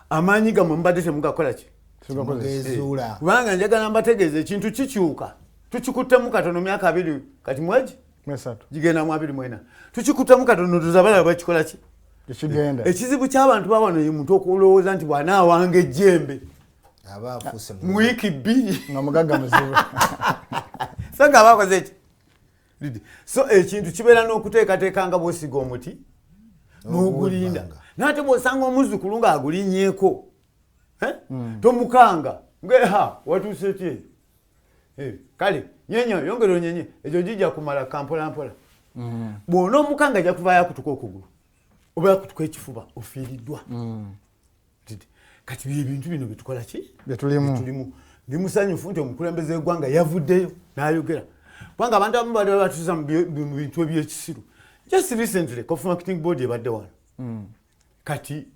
amaanyi gammwe mubadde temugakola ki? Mugezuula. Kubanga njagala mbategeeza, ekintu kikyuka. Tukikuttemu katono myaka abiri kati mwegi 3. Gigenda mu 24. Tukikuttemu katono, tuzabalaba bakikola ki? Tekigenda. Ekizibu ky'abantu bawano ye muntu okulowooza nti bw'anaawanga ejjembe aba afuuse mu wiiki 2 nga mugagga muzibu. So nga bakoze eki. So ekintu kibeera n'okuteekateeka nga bw'osiga omuti n'ogulinda. N'oguwubbanga. Naye bw'osanga omuzzukulu ng'agulinnyeeko, eh? Tomukanga ngeha watuuse ki eyo. Kale nyenya, yongera onyenye, ekyo gijja kumala kampolampola. Bw'onoomukanga ajja kuvaayo akutuka okugulu oba akutuka ekifuba, ofiiriddwa. Kati bye bintu bino byetukola ki? Byetulimu. Byetulimu. Ndi musanyufu nti omukulembeze w'eggwanga yavuddeyo n'ayogera, kubanga abantu abamu bali batuusa mu bintu ebyekisiru. Just recently Coffee Marketing Board ebadde wano. Kati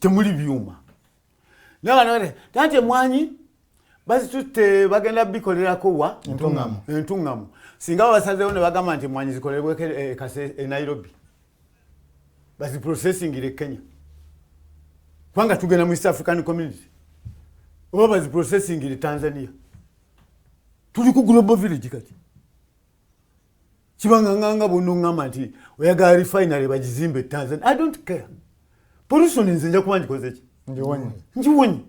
temuli byuma, naye abantu bati anti emwanyi bazitutte bagenda bikolerako wa? Entuŋŋamu. Entuŋŋamu. Singa babasazeewo ne bagamba nti emwanyi zikolebweko e Nairobi, baziprocessingire e Kenya, kubanga tugenda mu East African Community, oba baziprocessingire Tanzania, tuli ku global village. Kati kibanga nganga bwonoŋŋamba nti oyagala refinery bagizimbe e Tanzania, I don't care. Pollution nze nja kuba ngikoze ki? Ngiwonye. Ngiwonye.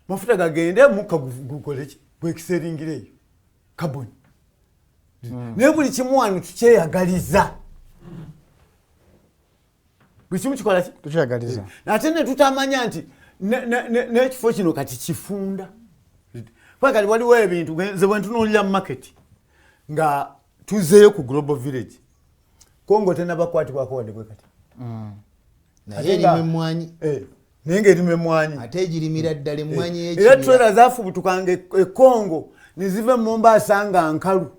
Mafuta gagende, mukka gukole ki? Gwekiseringire eyo carbon. Naye buli kimu wano tukyeyagaliza, buli kimu kikola ki? Tukyeyagaliza. Ate ne tutamanya nti n'ekifo kino kati kifunda, kuba kati waliwo ebintu nze bwe ntunuulira mu market nga tuzeeyo ku global village. Congo tenabakwatibwako wadde bwe kati. Naye erima emmwanyi. Naye ngaerima emmwanyi. Ate egirimira ddala emmwanyi. Era y'ekibira. Trailer zafubutukanga e Congo ne ziva e Mombasa nga nkalu.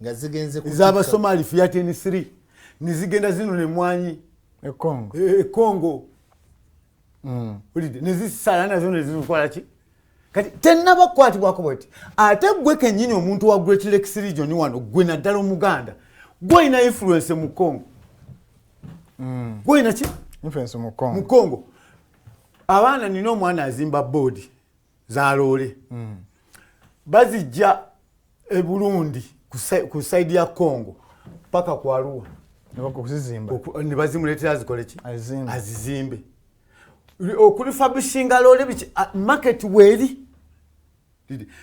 Nga zigenze kutikka. Ez'Abasomali, Fiat N3, ne zigenda zinona emmwanyi. E Congo. E Congo. Olidde ne zisala nazo ne zikola ki. Kati tennaba kukwatibwako bweti. Ate gwe kennyini omuntu wa Great Lakes Region wano, gwe naddala Omuganda, gwe olina influence mu Congo. Gwe olina ki? Influence mu Congo. Mu Congo. Abaana, nina omwana azimba boodi za loole, bazijja e Burundi ku side ya Congo paka ku Arua. Okuzizimba. Ne bazimuleetera zikole ki? Azizimbe. Azizimbe, okurefurbishinga loole biki, market weeri.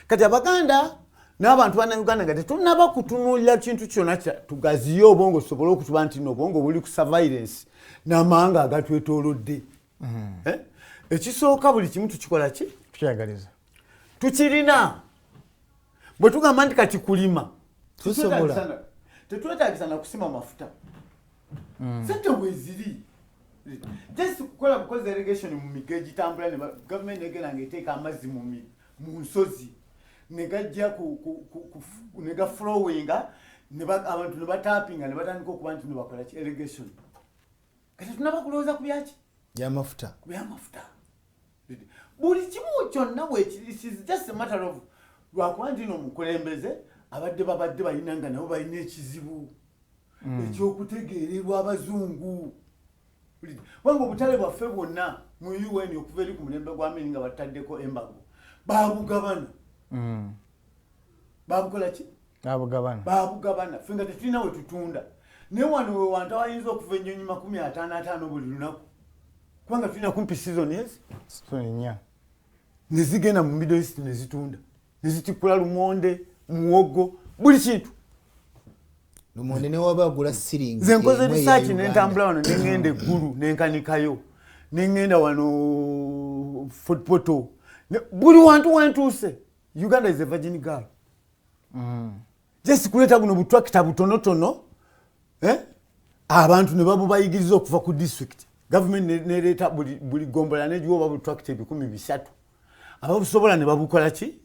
Kati Abaganda n'abantu Bannayuganda nga tetunaba kutunuulira kintu kyonna, tugaziye obwongo tusobole okutuba nti no obwongo buli ku surveillance n'amawanga agatwetoolodde. Eh? Ekisooka buli kimu tukikola ki? Tukyeyagaliza. Tukirina. Bwe tugamba nti kati kulima Tusobola. Tetwetagisa na kusima mafuta, sente weziri, just kukola bukozi irrigation mu miga egitambula, ne gavumenti negenda ngaeteeka amazzi mu nsozi ne gajja ne gaflowinga, abantu ne batapinga ne batandika okuba nti nebakola ki? Irrigation. Kati tunaba kulowooza ku byaki? Byamafuta. Ku byamafuta. Buli kimu kyonna bwekiri, it is just a matter of lwakuba nti no omukulembeze abadde babadde balina nga nabo balina ekizibu ekyokutegeererwa abazungu, kubanga obutale bwaffe bwonna mu UN okuva eri ku mulembe gwa Amini nga bataddeko embargo, babugabana. Babukola ki? Abugabana. Babugabana, ffe nga tetulina we tutunda. Naye wano we wantu awayinza okuva ennyonyi 55 buli lunaku, kubanga tulina kumpi season ezi Season nnya. Nezigenda mu Middle East nezitunda, nezitikkula lumonde, muwogo, buli kintu. Lumonde newaba agula siringi Nze nkoze emu eya research, Uganda. Nentambula wano, nengenda eggulu, nenkanikayo, nengenda wano Fort Portal. Buli wantu wentuuse, Uganda is a virgin girl. Just kuleeta buno butwakita butonotono, eh? Abantu ne babubayigiriza okuva ku district. Gavumenti nereeta buli gombola negiwa oba butwakita 300,000, ababusobola ne babukola ki,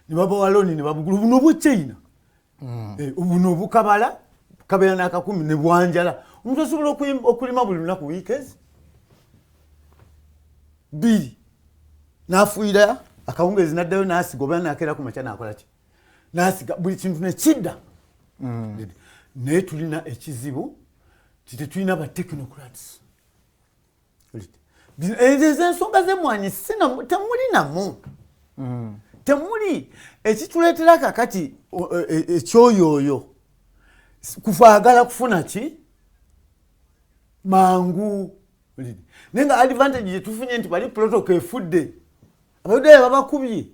ne babawa looni ne babugula. Buno obwechina, buno obukabala kabeera n'akakumi ne bwanjala. Omuntu osobola okulima buli lunaku wiikezi 2, n'afuuyira akawungeezi, n'addayo n'asiga, oba nakeera ku makya n'akola ki, n'asiga, buli kintu nekidda. Naye tulina ekizibu ti tetulina ba technocrats. Ezo ensonga z'emmwanyi temuli namu, temuli ekituleetera kakati ekyoyooyo kufaagala kufuna ki mangu. Naye nga advantage gyetufunye nti bali protocol efudde, Abayudaaya babakubye,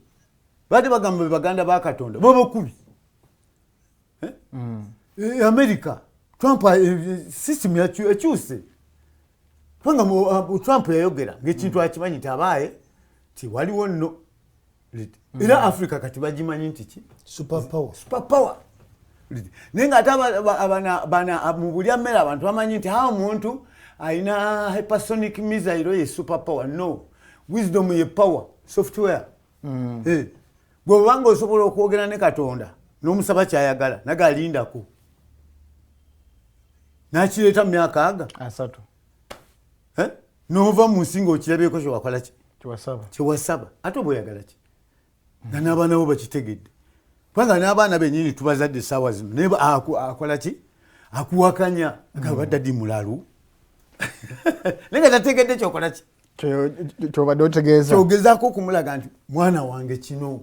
badde bagamba be baganda ba Katonda, babakubye. Eh? America, Trump, system ekyuse, kubanga Trump yayogera ngaekintu akimanyi nti abaaye ti waliwo nno. Era Africa kati bagimanyi nti ki? Super power. Super power. Naye nga ate mu bulya mmere abantu bamanyi nti ha omuntu alina hypersonic missile ye super power. No, wisdom ye power software. Gwe obanga osobola okwogera ne Katonda n'omusaba kyayagala, nagalindako nakireeta mu myaka aga 30. Eh? Nova mu nsi ngaokirabyeko kyewakola ki? Kyewasaba. Kyewasaba. Ate oba oyagala ki nga n'abaana bo bakitegedde? Kubanga n'abaana benyini tubazadde essaawa zino, naye akola ki? Akuwakanya nga badadi mulalu, naye nga tategedde kyokola ki. Kyobadde otegeeza. Kyogezaako okumulaga nti mwana wange kino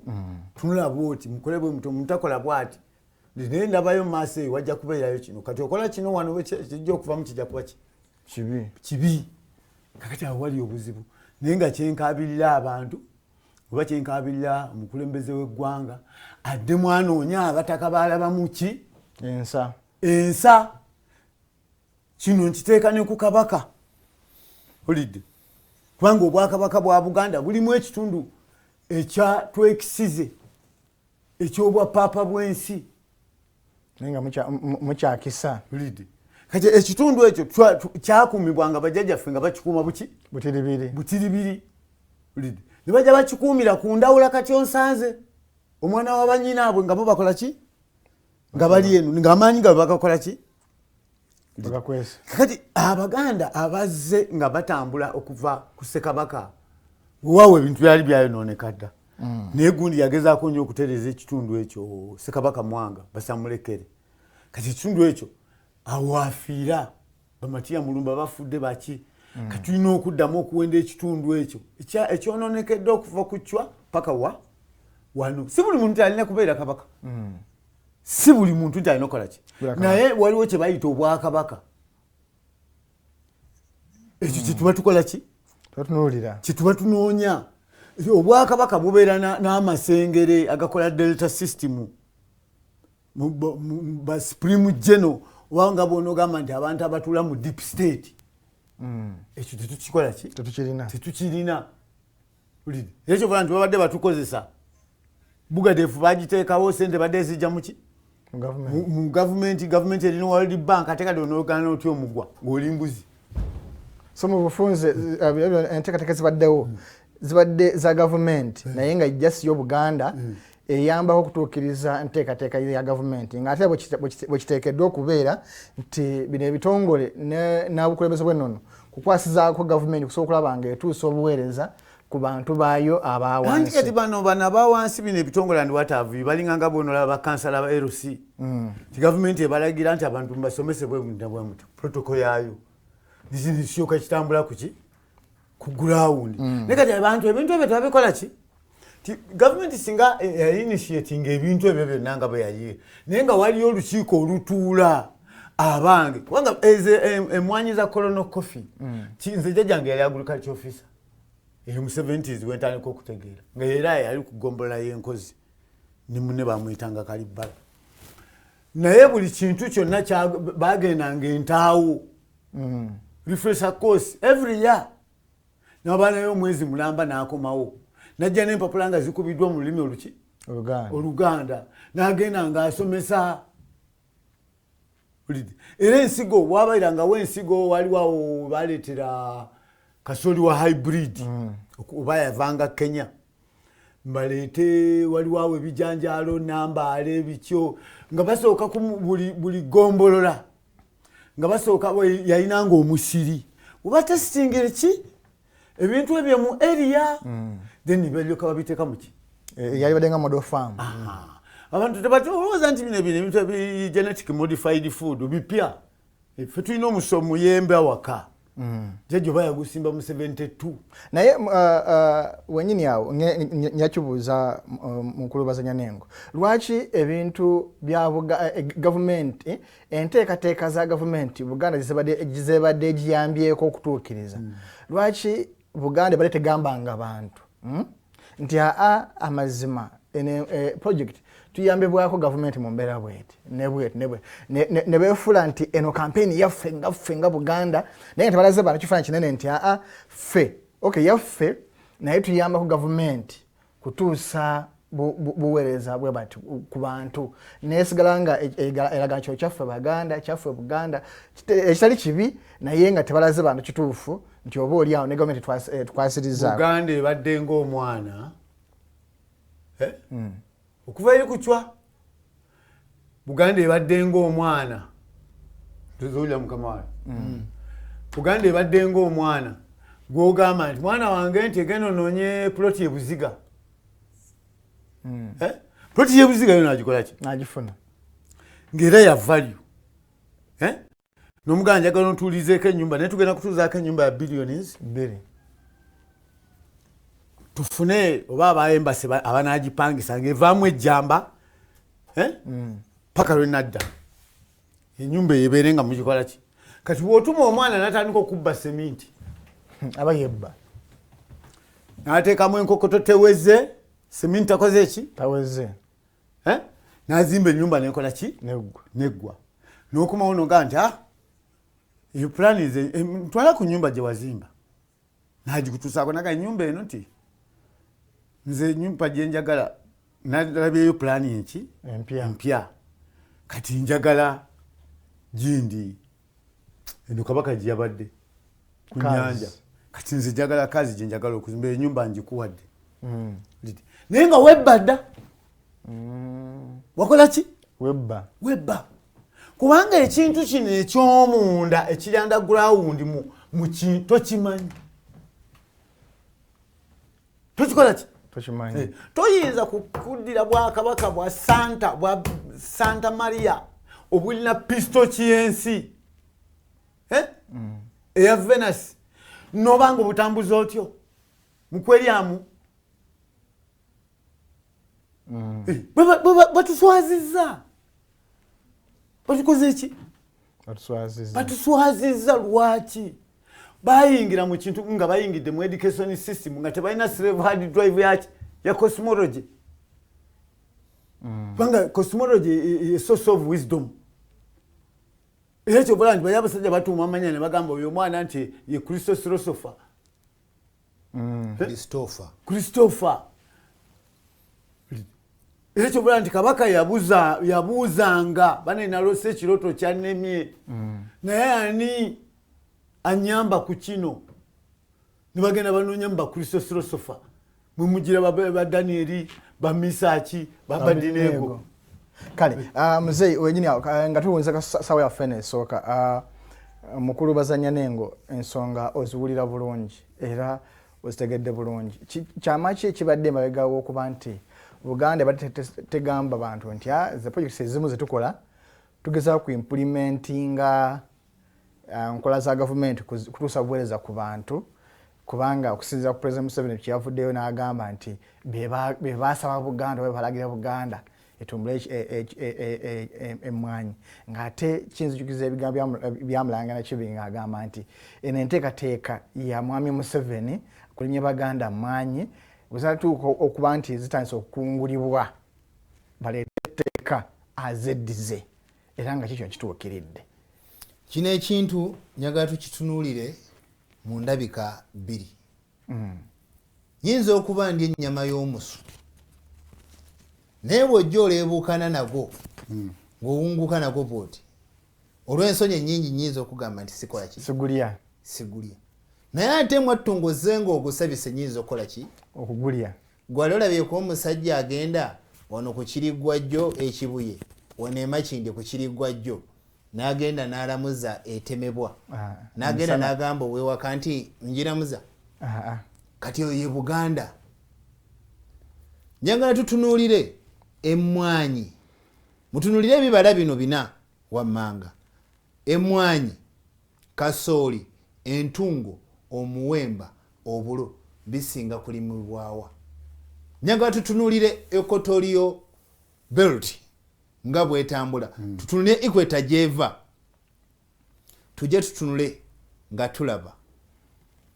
tunula bwoti, mukole bwe muti, omuntu akola bwati, naye ndabayo mu maaso eyo wajja kubeerayo kino. Kati okola kino wano, kijja okuvamu kijja kuba ki? Kibi. Kibi. Kakati awo wali obuzibu. Naye nga kyenkabirira abantu oba kyenkabirira omukulembeze w'eggwanga, addemu anoonya abataka balabamu ki? Ensa. Ensa. Kino nkiteeka ne ku Kabaka, olidde, kubanga obwakabaka bwa Buganda bulimu ekitundu ekya twekisize ekyobwapaapa bw'ensi. Naye nga mukyakisa. Olidde, kati ekitundu ekyo kyakuumibwanga bajjajjaffe nga bakikuuma buki? Butiribiri. Butiribiri. Olidde, ne bajja bakikuumira ku ndawula. Kati onsanze omwana wa banyinaabwe nga bo bakola ki, nga bali eno ng'amaanyi gaabwe bagakola ki? Bagakwesa. Kati Abaganda abazze nga batambula okuva ku Ssekabaka, weewaawo ebintu byali byayonooneka dda, naye gundi yagezaako nnyo okutereeza ekitundu ekyo, Ssekabaka Mwanga Basamulekere. Kati ekitundu ekyo awo afiira, Bamatiya Mulumba bafudde baki. Kati tulina okuddamu okuwenda ekitundu ekyo ekyononekedde okuva ku Ccwa paka wa wano. Si buli muntu nti alina kubeera kabaka, si buli muntu nti alina okukola ki. Kubeera kabaka. Naye waliwo kye bayita obwakabaka, ekyo kyetuba tukola ki? Tubatunuulira. Kyetuba tunoonya. Obwakabaka bubeera n'amasengere agakola delta system. Ba supreme general, obanga bwonogamba nti abantu abatuula mu deep state, ekyo tetukikola ki? Tetukirina. Tetukirina. Era kyokola nti babadde batukozesa. Bugadefu bagiteekawo, sente badde zijja muki? Mu gavumenti. Mu gavumenti. Gavumenti erina World Bank, ate kati onogaana otya omugwa ng'oli mbuzi? So mu bufunze, enteekateeka zibaddewo zibadde za gavumenti, naye nga just yo Buganda eyambako okutuukiriza nteekateeka ya gavumenti, ng'ate bwe kiteekeddwa okubeera nti bino ebitongole n'obukulembeze bw'ennono kukwasizaako gavumenti kusobola okulaba nga etuusa obuweereza ku bantu baayo Anti abawansi. Kati bano abawansi, bino ebitongole and what have you, balinganga bonolaba bakansala ba LC ti gavumenti ebalagira nti abantu mubasomese bwe muti bwe muti, protocol yaayo nikyoka kitambula kuki? Ku ground. Naye kati abantu ebintu ebyo tebabikola ki? Ti gavumenti singa yainitiating ebintu ebyo byonna nga bwe yali, naye nga waliyo olukiiko olutuula abange, kubanga ezo emwanyi za Colonel Coffee. Nze jjajjange yali agriculture officer eyo mu 70s wentandika okutegeera, nga era yali ku ggombolola y'Enkozi ne munne bamuyitanga Kalibbala. Naye buli kintu kyonna bagendanga entaawo, refresher course every year, nabaanayo omwezi mulamba, n'akomawo najja n'empapula nga zikubiddwa mu lulimi oluki? Oluganda. Oluganda. N'agenda ng'asomesa. Era ensigo, wabayirangawo ensigo, waliwo awo baleetera kasooli wa hybrid, oba yavanga Kenya, mbaleete. Waliwo awo ebijanjaalo, nambaale, bityo nga basooka buli gombolola nga basooka yalinanga omusiri oba testingire ki ebintu ebyo mu area, then balyoka babiteeka muki? Eh, yalibadde nga model farm. Aha. Abantu tebalowooza nti bino ebintu ebi genetic modified food bipya. Ffe tulina omuso muyembe awaka, jjajja oba yagusimba mu 72. Naye wenyini awo nyakibuuza mukulu Bazanyanengo, lwaki ebintu bya gavumenti, enteekateeka za gavumenti Buganda zebadde giyambyeko okutuukiriza, lwaki Buganda ebadde tegambanga bantu, nti aa amazima ene project tuyambibwako gavumenti mu mbeera bweti ne bweti ne bweti, ne beefuula nti eno kampeyini yaffe nga ffe nga Buganda, naye nga tebalaze bantu kifaananyi kinene nti aa ffe, okay, yaffe, naye tuyambako gavumenti kutuusa buweereza bwe bati ku bantu, nesigala nga eraga kyo kyaffe Baganda, kyaffe Buganda, ekitali kibi, naye nga tebalaze bantu kituufu nti oba oli awo ne gavumenti tukwasirizaako. Buganda ebadde ng'omwana, eh? Okuva eri kucwa, Buganda ebadde ng'omwana tozowulira mukama wange. Buganda ebadde ng'omwana gwogamba nti mwana wange nti egenda onoonye puloti ebuziga. Eh? Puloti yebuziga yo nagikolaki? Nagifuna. Ng'era ya value, eh? Nomugamba njagala ontuulizeeko ennyumba, naye tugenda kutuuzaako ennyumba ya billions 2. Tufune oba aba embassy abanagipangisa ngaevaamu ejjamba, eh? Paka lwenadda enyumba eyo ebeere nga mugikola ki. Kati bwotuma omwana natandika okubba seminti, aba yebba. Nateekamu enkokoto teweze, seminti takoze eki? Taweze. Eh? Nazimba enyumba nekola ki? Neggwa. Neggwa, nokomawo nogaa nti ah, eyo plan is ntwala ku nyumba gye wazimba, nagikutuusaako naga enyumba eno nti nze enyumba gyenjagala nalabyeyo pulaani enki? Empya. Empya. Kati njagala gindi eno kabaka gye yabadde ku Kazi. nyanja. Kati nze njagala kazi gye njagala okuzimba enyumba, ngikuwadde. Naye nga webba dda. Wakola ki? Webba. Webba, kubanga ekintu kino ekyomunda ekiri underground mu tokimanyi, tokikola ki? Tokimanyi. Toyinza kuddira bwakabaka bwa Santa Maria obulina pistoki y'ensi, eh? Eya Venus, nobanga obutambuza otyo mukweryamu. Batuswazizza, batukoze ki? Batuswaziza. Batuswazizza. Lwaki bayingira mu kintu nga bayingidde mu education system nga tebalina slave hard drive yaki ya cosmology? Kubanga cosmology ye source of wisdom. Era kyobala nti bali abasajja batuuma amanya ne bagamba oyo omwana nti ye Christo philosopher. Christopher. Christopher. Era kyobala nti kabaka yabuuzanga bane, nalose ekiroto kyannemye, naye ani anyamba ku kino? Nebagenda banoonya mu bakristo philosopher, mwemugira ba Danieri, bamisaki, babadinego. Kale muzeeyi wenyini awo, nga tuwunza sawa yaffe eno esooka, mukulu Bazanyanengo, ensonga oziwulira bulungi era ozitegedde bulungi. Kyama ki ekibadde emabega w'okuba nti Buganda ebadde tegamba bantu nti ze projects ezimu zetukola tugezaako ku implementinga nkola za gavumenti kutuusa buweereza ku bantu? Kubanga okusinziira ku President Museveni kyeyavuddeyo n'agamba nti be baasaba Buganda oba balagira Buganda etumbule emmwanyi, ng'ate kinzijukiza ebigambo bya Mulanga Nakibi ng'agamba nti eno enteekateeka ya mwami Museveni kulinnya Baganda mmwanyi bwe zinatuuka okuba nti zitandise okukungulibwa, baleete etteeka azeddize. Era nga kikyo kituukiridde. Kino ekintu njagala tukitunuulire mu ndabika bbiri. Nyinza okuba ndi ennyama y'omusu, naye bw'ojja oleebuukana nagwo, ng'owunguka nagwo bw'oti, olw'ensonyi ennyingi nyinza okugamba nti sikola ki? Sigulya. Sigulya. Naye ate mwattu ng'ozze ng'ogusabise, nyinza okukola ki? Okugulya. Gwali olabyeko omusajja agenda wano ku Kiriggwajjo Ekibuye, wano Emakindye ku Kiriggwajjo, n'agenda n'alamuza etemebwa, n'agenda Emisana. n'agamba owewaka nti njiramuza? Kati oyo ye Buganda. Njagala tutunuulire emmwanyi, mutunuulire ebibala bino bina wammanga: emmwanyi, kasooli, entungo, omuwemba, obulo, bisinga kulimibwawa? Njagala tutunuulire equatorial belt nga bwetambula, tutunule equator gyeva, tujje tutunule nga tulaba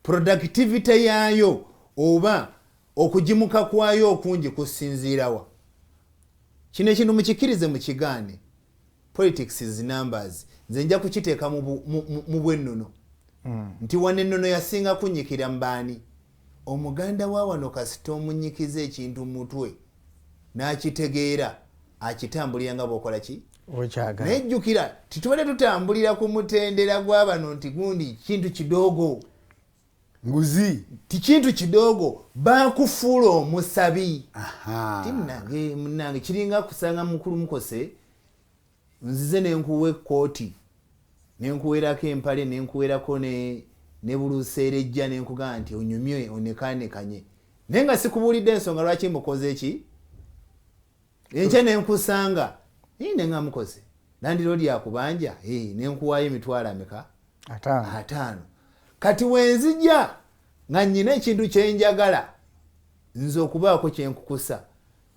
productivity yaayo oba okugimuka kwayo okungi kusinziirawa. Kino ekintu mukikkirize mukigaane, politics is numbers. Nze nja kukiteeka mu bwennono nti wano ennono yasinga kunyikira mubaani. Omuganda wa wano kasita omunyikiza ekintu mutwe n'akitegeera, akitambulira nga bwokola ki? Okyagala. Naye jjukira titubadde tutambulira ku mutendera gw'abano nti gundi kintu kidogo. Nguzi. Ti kintu kidogo, bakufuula omusabi. Aha. Ti munange, munange, kiringa kusanga mukulu mukose, nzize nenkuwa ekkooti, nenkuwerako empale, nenkuwerako ne buluseerejja, nenkugamba nti onyumye onekanekanye, naye nga sikubuulidde ensonga lwaki mukoze eki. Enkya nenkusanga nenga mukoze landlord akubanja, nenkuwaayo emitwalo ameka? 5. 5. Kati wenzija nga nyina ekintu kyenjagala nze okubaako kyenkukusa,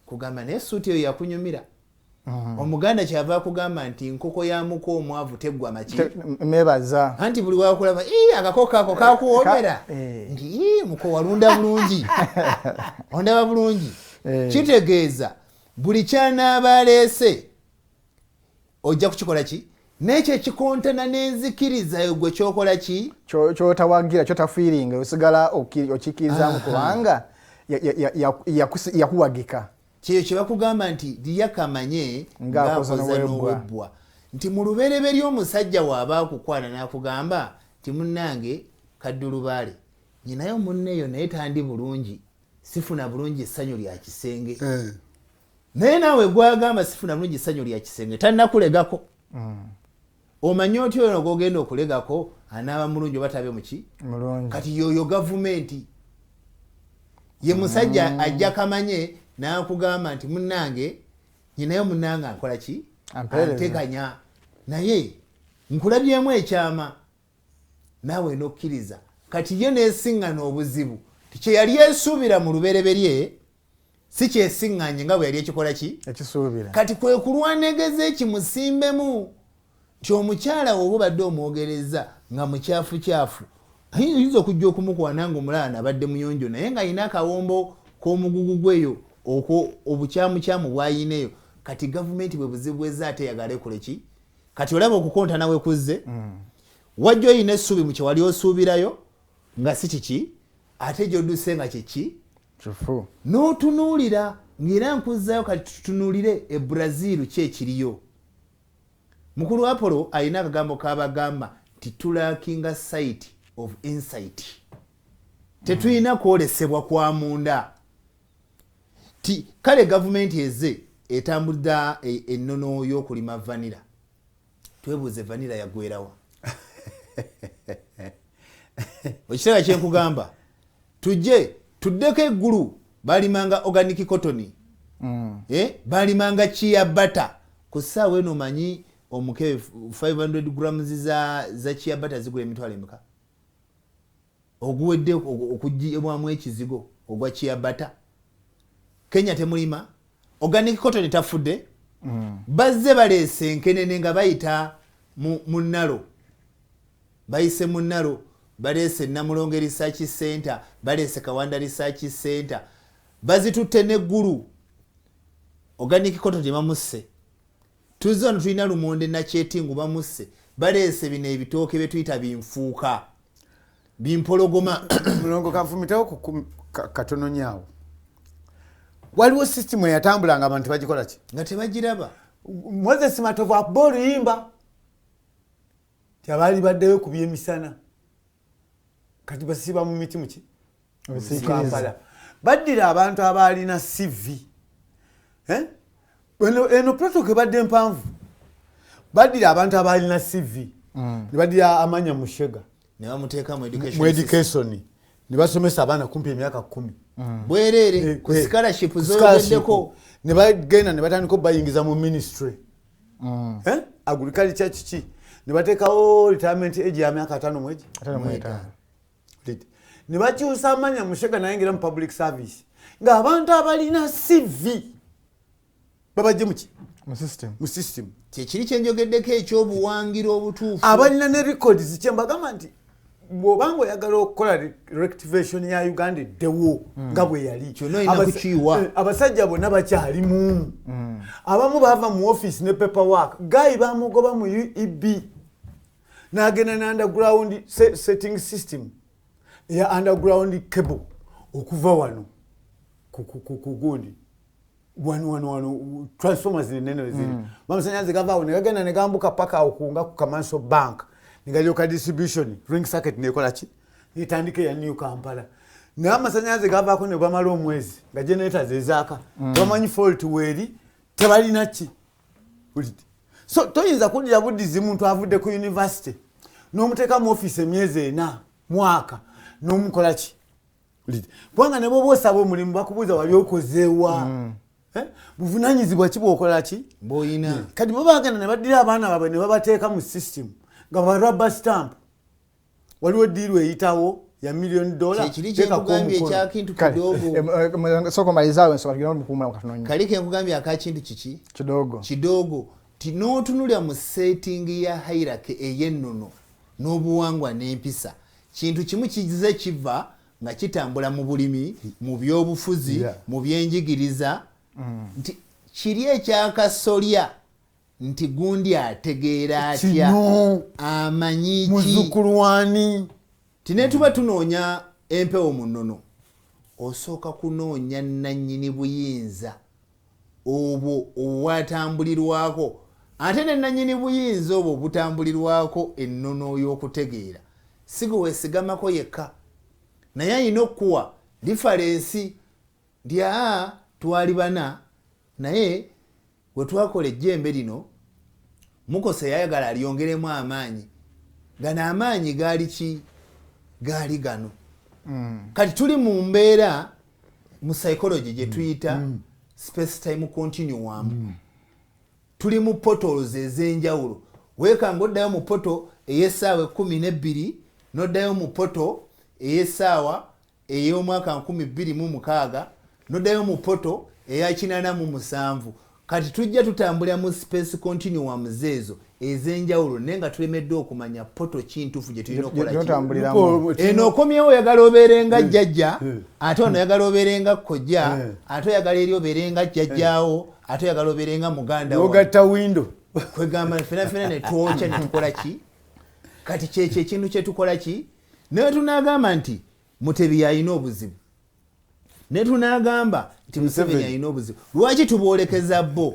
kugamba naye suuti eyo yakunyumira. Omuganda kyava akugamba nti nkoko ya muko omwavu teggwa maki. Mebaza. Anti buli wakulaba, "Ii, akakoko ako kakuwomera." Nti, "Ii, muko walunda bulungi, ondaba bulungi." Kitegeeza buli kyanaaba aleese ojja kukikola ki? N'ekyo ekikontana n'enzikiriza gwe kyokola ki? Kyotawagira, kyotafiiringa, osigala okikkirizamu kubanga yakuwagika. Kyeyo kye bakugamba nti lyakamanye Ng'akoza ng'akoza n'owebbwa. n'owebbwa. Nti mu lubereberye omusajja waaba akukwana n'akugamba nti munnange kaddulubaale nyinayo munneeyo naye tandi bulungi, sifuna bulungi essanyu lya kisenge. Naye naawe gwagamba sifuna bulungi essanyu lya kisenge tannakulegako. Omanyi otya oyo gwogenda okulegako anaaba mulungi oba tabe muki? Mulungi. Kati yoyo gavumenti ye musajja ajja kamanye n'akugamba nti munnange nyinayo munnange ankola ki? Ampeereza. Anteganya, naye nkulabyemu ekyama naawe nokkiriza. Kati ye neesiŋŋana obuzibu ti kye yali esuubira mu lubereberye si kyesiŋŋanye nga bwe yali ekikola ki? Ekisuubira. Kati kwe kulwanegeza ekimusimbemu nti omukyala woba obadde omwogereza nga mukyafukyafu, ayinza okujja okumukwana nga omulala nabadde muyonjo, naye ng'alina akawombo k'omugugu gweyo okwo obukyamukyamu bw'ayineeyo. Kati gavumenti bwe buzibu bwezza ate eyagala ekole ki? Kati olaba okukontana we kuzze, wajja oyina essuubi mu kye wali osuubirayo nga si kiki, ate gy'odduse nga kiki? Kifu. N'otunuulira ng'era nkuzaayo. Kati tutunuulire e Brazil ki ekiriyo. Mukulu Apollo alina akagambo kabagamba nti tulackinga sight of insight, tetulina kwolesebwa kwa munda. Ti kale gavumenti eze etambulira ennono y'okulima vanilla, twebuuze vanilla yagwerawa? Ekitega kyenkugamba, tujje tuddeko eggulu, balimanga organic cotton, balimanga chia butter. Ku ssaawa eno manyi omukebe 500 grams za chia butter zigula emitwalo emeka? Oguwedde okugibwamu ekizigo ogwa chia butter. Kenya temulima organic cotton, tafudde. Bazze baleese enkenene nga bayita mu nalo, bayise mu nalo, baleese Namulonge Research Center, baleese Kawanda Research Center, bazitutte neggulu. Organic cotton tebamusse. Tuzze wano tulina lumonde nakyetingu bamusse, baleese bino ebitooke bye tuyita binfuuka bimpologoma. Mulongo, kanfumitewo katono nyaawo. Waliwo sisitimu eyatambula nga abantu bagikola ki? Nga tebagiraba. Moses Matovu akuba oluyimba ti abaali baddeyo ku byemisana kati basiba mu miti muki Kampala. Baddira abantu abaalina CV. Eh? Eno protocol ebadde mpanvu. Baddira abantu abaalina CV ne baddira Amanya Mushega ne bamuteeka mu education mu system. Education ne basomesa abaana kumpi emyaka 10 Bwereere ku scholarship ku scholarship. zoyogeddeko. Ne bagenda ne batandika obayingiza mu ministry. Eh? Agriculture kiki, ne bateekawo retirement age ya myaka 51. 55. Leti. Ne bakyusa Amanya Mushega nayingira mu public service ng'abantu abalina CV babajje muki? Mu system. Mu system. Kyekiri kyenjogeddeko ekyobuwangira obutuufu. Abalina ne records. Kyembagamba nti bw'obanga oyagala okukola rectification ya Uganda eddewo nga bwe yali, Kyonna olina kukiwa. Abasajja bonna bakyalimu. Abamu baava mu office ne paperwork. Guy bamugoba mu UEB n'agenda ne underground setting system eya underground cable okuva wano ku gundi wano wano wano, transformers nenene ziri, amasanyalaze gavaawo ne gagenda ne gambuka paka awo kunga ku Commercial Bank ne galyoka distribution ring circuit nekola ki, netandika eya New Kampala. Naye amasanyalaze gavaako ne bamala omwezi nga generators ezaaka, tebamanyi fault weeri, tebalina ki. Mpulidde. So toyinza kuddira buddizi muntu avudde ku university n'omuteeka mu office emyezi 4, mwaka, n'omukola ki. Mpulidde. Kubanga ne bwoba osaba omulimu bakubuuza wali okozeewa. Eh? Buvunanyizibwa ki bwokola ki bwoyina. Kati bo bagenda ne baddira abaana baabwe ne babateeka mu system nga ba rubber stamp. Waliwo deal eyitawo ya million dollar. Kyekiri kyenkugambye ekyakintu kidogo. Sooka omalizaawo ensonga tugende mukuwumula katono nnyo. Kali kenkugambye akakintu kiki? Kidogo. Kidogo ti n'otunulya mu setting ya hierarchy ey'ennono n'obuwangwa n'empisa, kintu kimu kize kiva nga kitambula mu bulimi, mu byobufuzi, mu byenjigiriza, nti kiri ekyakasolya nti gundi ategeera atya, Kino amanyi ki, muzzukulu wani. Ti ne tuba tunoonya empewo mu nnono, osooka kunoonya nannyini buyinza obwo obwatambulirwako, ate ne nannyini buyinza obwo obutambulirwako ennono y'okutegeera si gwe weesigamako yekka, naye ayina okukuwa reference nti aa twali bana naye bwe twakola ejjembe lino Mukosa yayagala alyongeremu amaanyi. Gano amaanyi gaali ki? Gaali gano. Kati tuli mu mbeera mu psychology gye tuyita space time continuum. Tuli mu portals ez'enjawulo. Weekanga oddayo mu portal ey'essaawa 12, n'oddayo mu portal ey'essaawa ey'omwaka 2006, n'oddayo mu portal eya 87. Kati tujja tutambulira mu space continuums ezo ez'enjawulo, naye nga tulemeddwa okumanya portal kintuufu gye tulina okukola ki. Gyotambuliramu. Eno okomyewo oyagala obeere nga jjajja, ate ono oyagala obeere nga kojja, ate oyagala eri obeere nga jjajjaawo, ate oyagala obeere nga muganda wo. Ogatta window. Kwegamba fena fena ne twokya ne tukola ki. Kati kyekyo ekintu kyetukola ki, naye tunagamba nti Mutebi yalina obuzibu, ne tunagamba nti Museveni Museveni. alina obuzibu. Lwaki tuboolekeza bo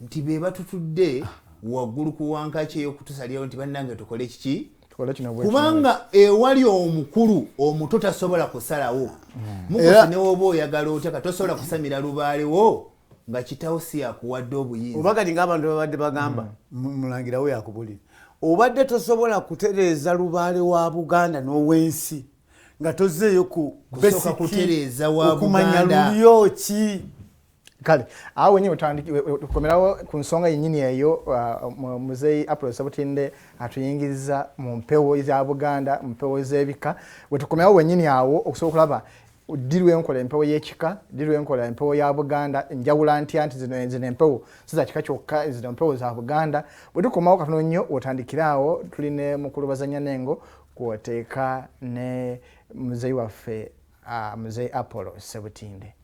nti be batutudde waggulu ku wankaki ey'okutusalirawo nti bannange tukole kiki? Tukole kino bwe kino. Kubanga ewali omukulu omuto tasobola kusalawo. Mukosi newoba oyagala otya, katosobola kusamira lubaalewo nga kitawo si yakuwadde obuyinza. Oba kati ng'abantu babadde bagamba mulangirawo yakubulira, obadde tosobola kutereeza lubaale wa Buganda n'ow'ensi nga tozeeyo ku Kusooka basic kutereeza wa okumanya Buganda. lulyo ki. Kale awo wenyini tukomerawo ku nsonga yennyini eyo. Muzeeyi Apollo Sebutinde atuyingiriza mu mpewo za Buganda, mu mpewo z'ebika. Wetukomerawo wenyini awo okusobola okulaba ddi lwenkola empewo y'ekika, ddi lwenkola empewo ya Buganda, njawula ntya nti zino empewo si za kika kyokka, zino empewo za Buganda. Bwe tukomawo katono nnyo otandikire awo, tuli ne mukulu Bazanyanengo kwoteeka ne muzeeyi waffe, muzeeyi Apollo Sebutinde.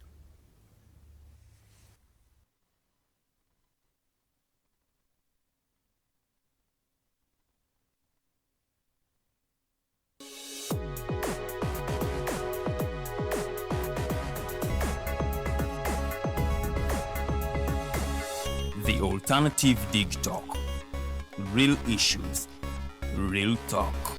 The Alternative Dig Talk. Real issues, real talk.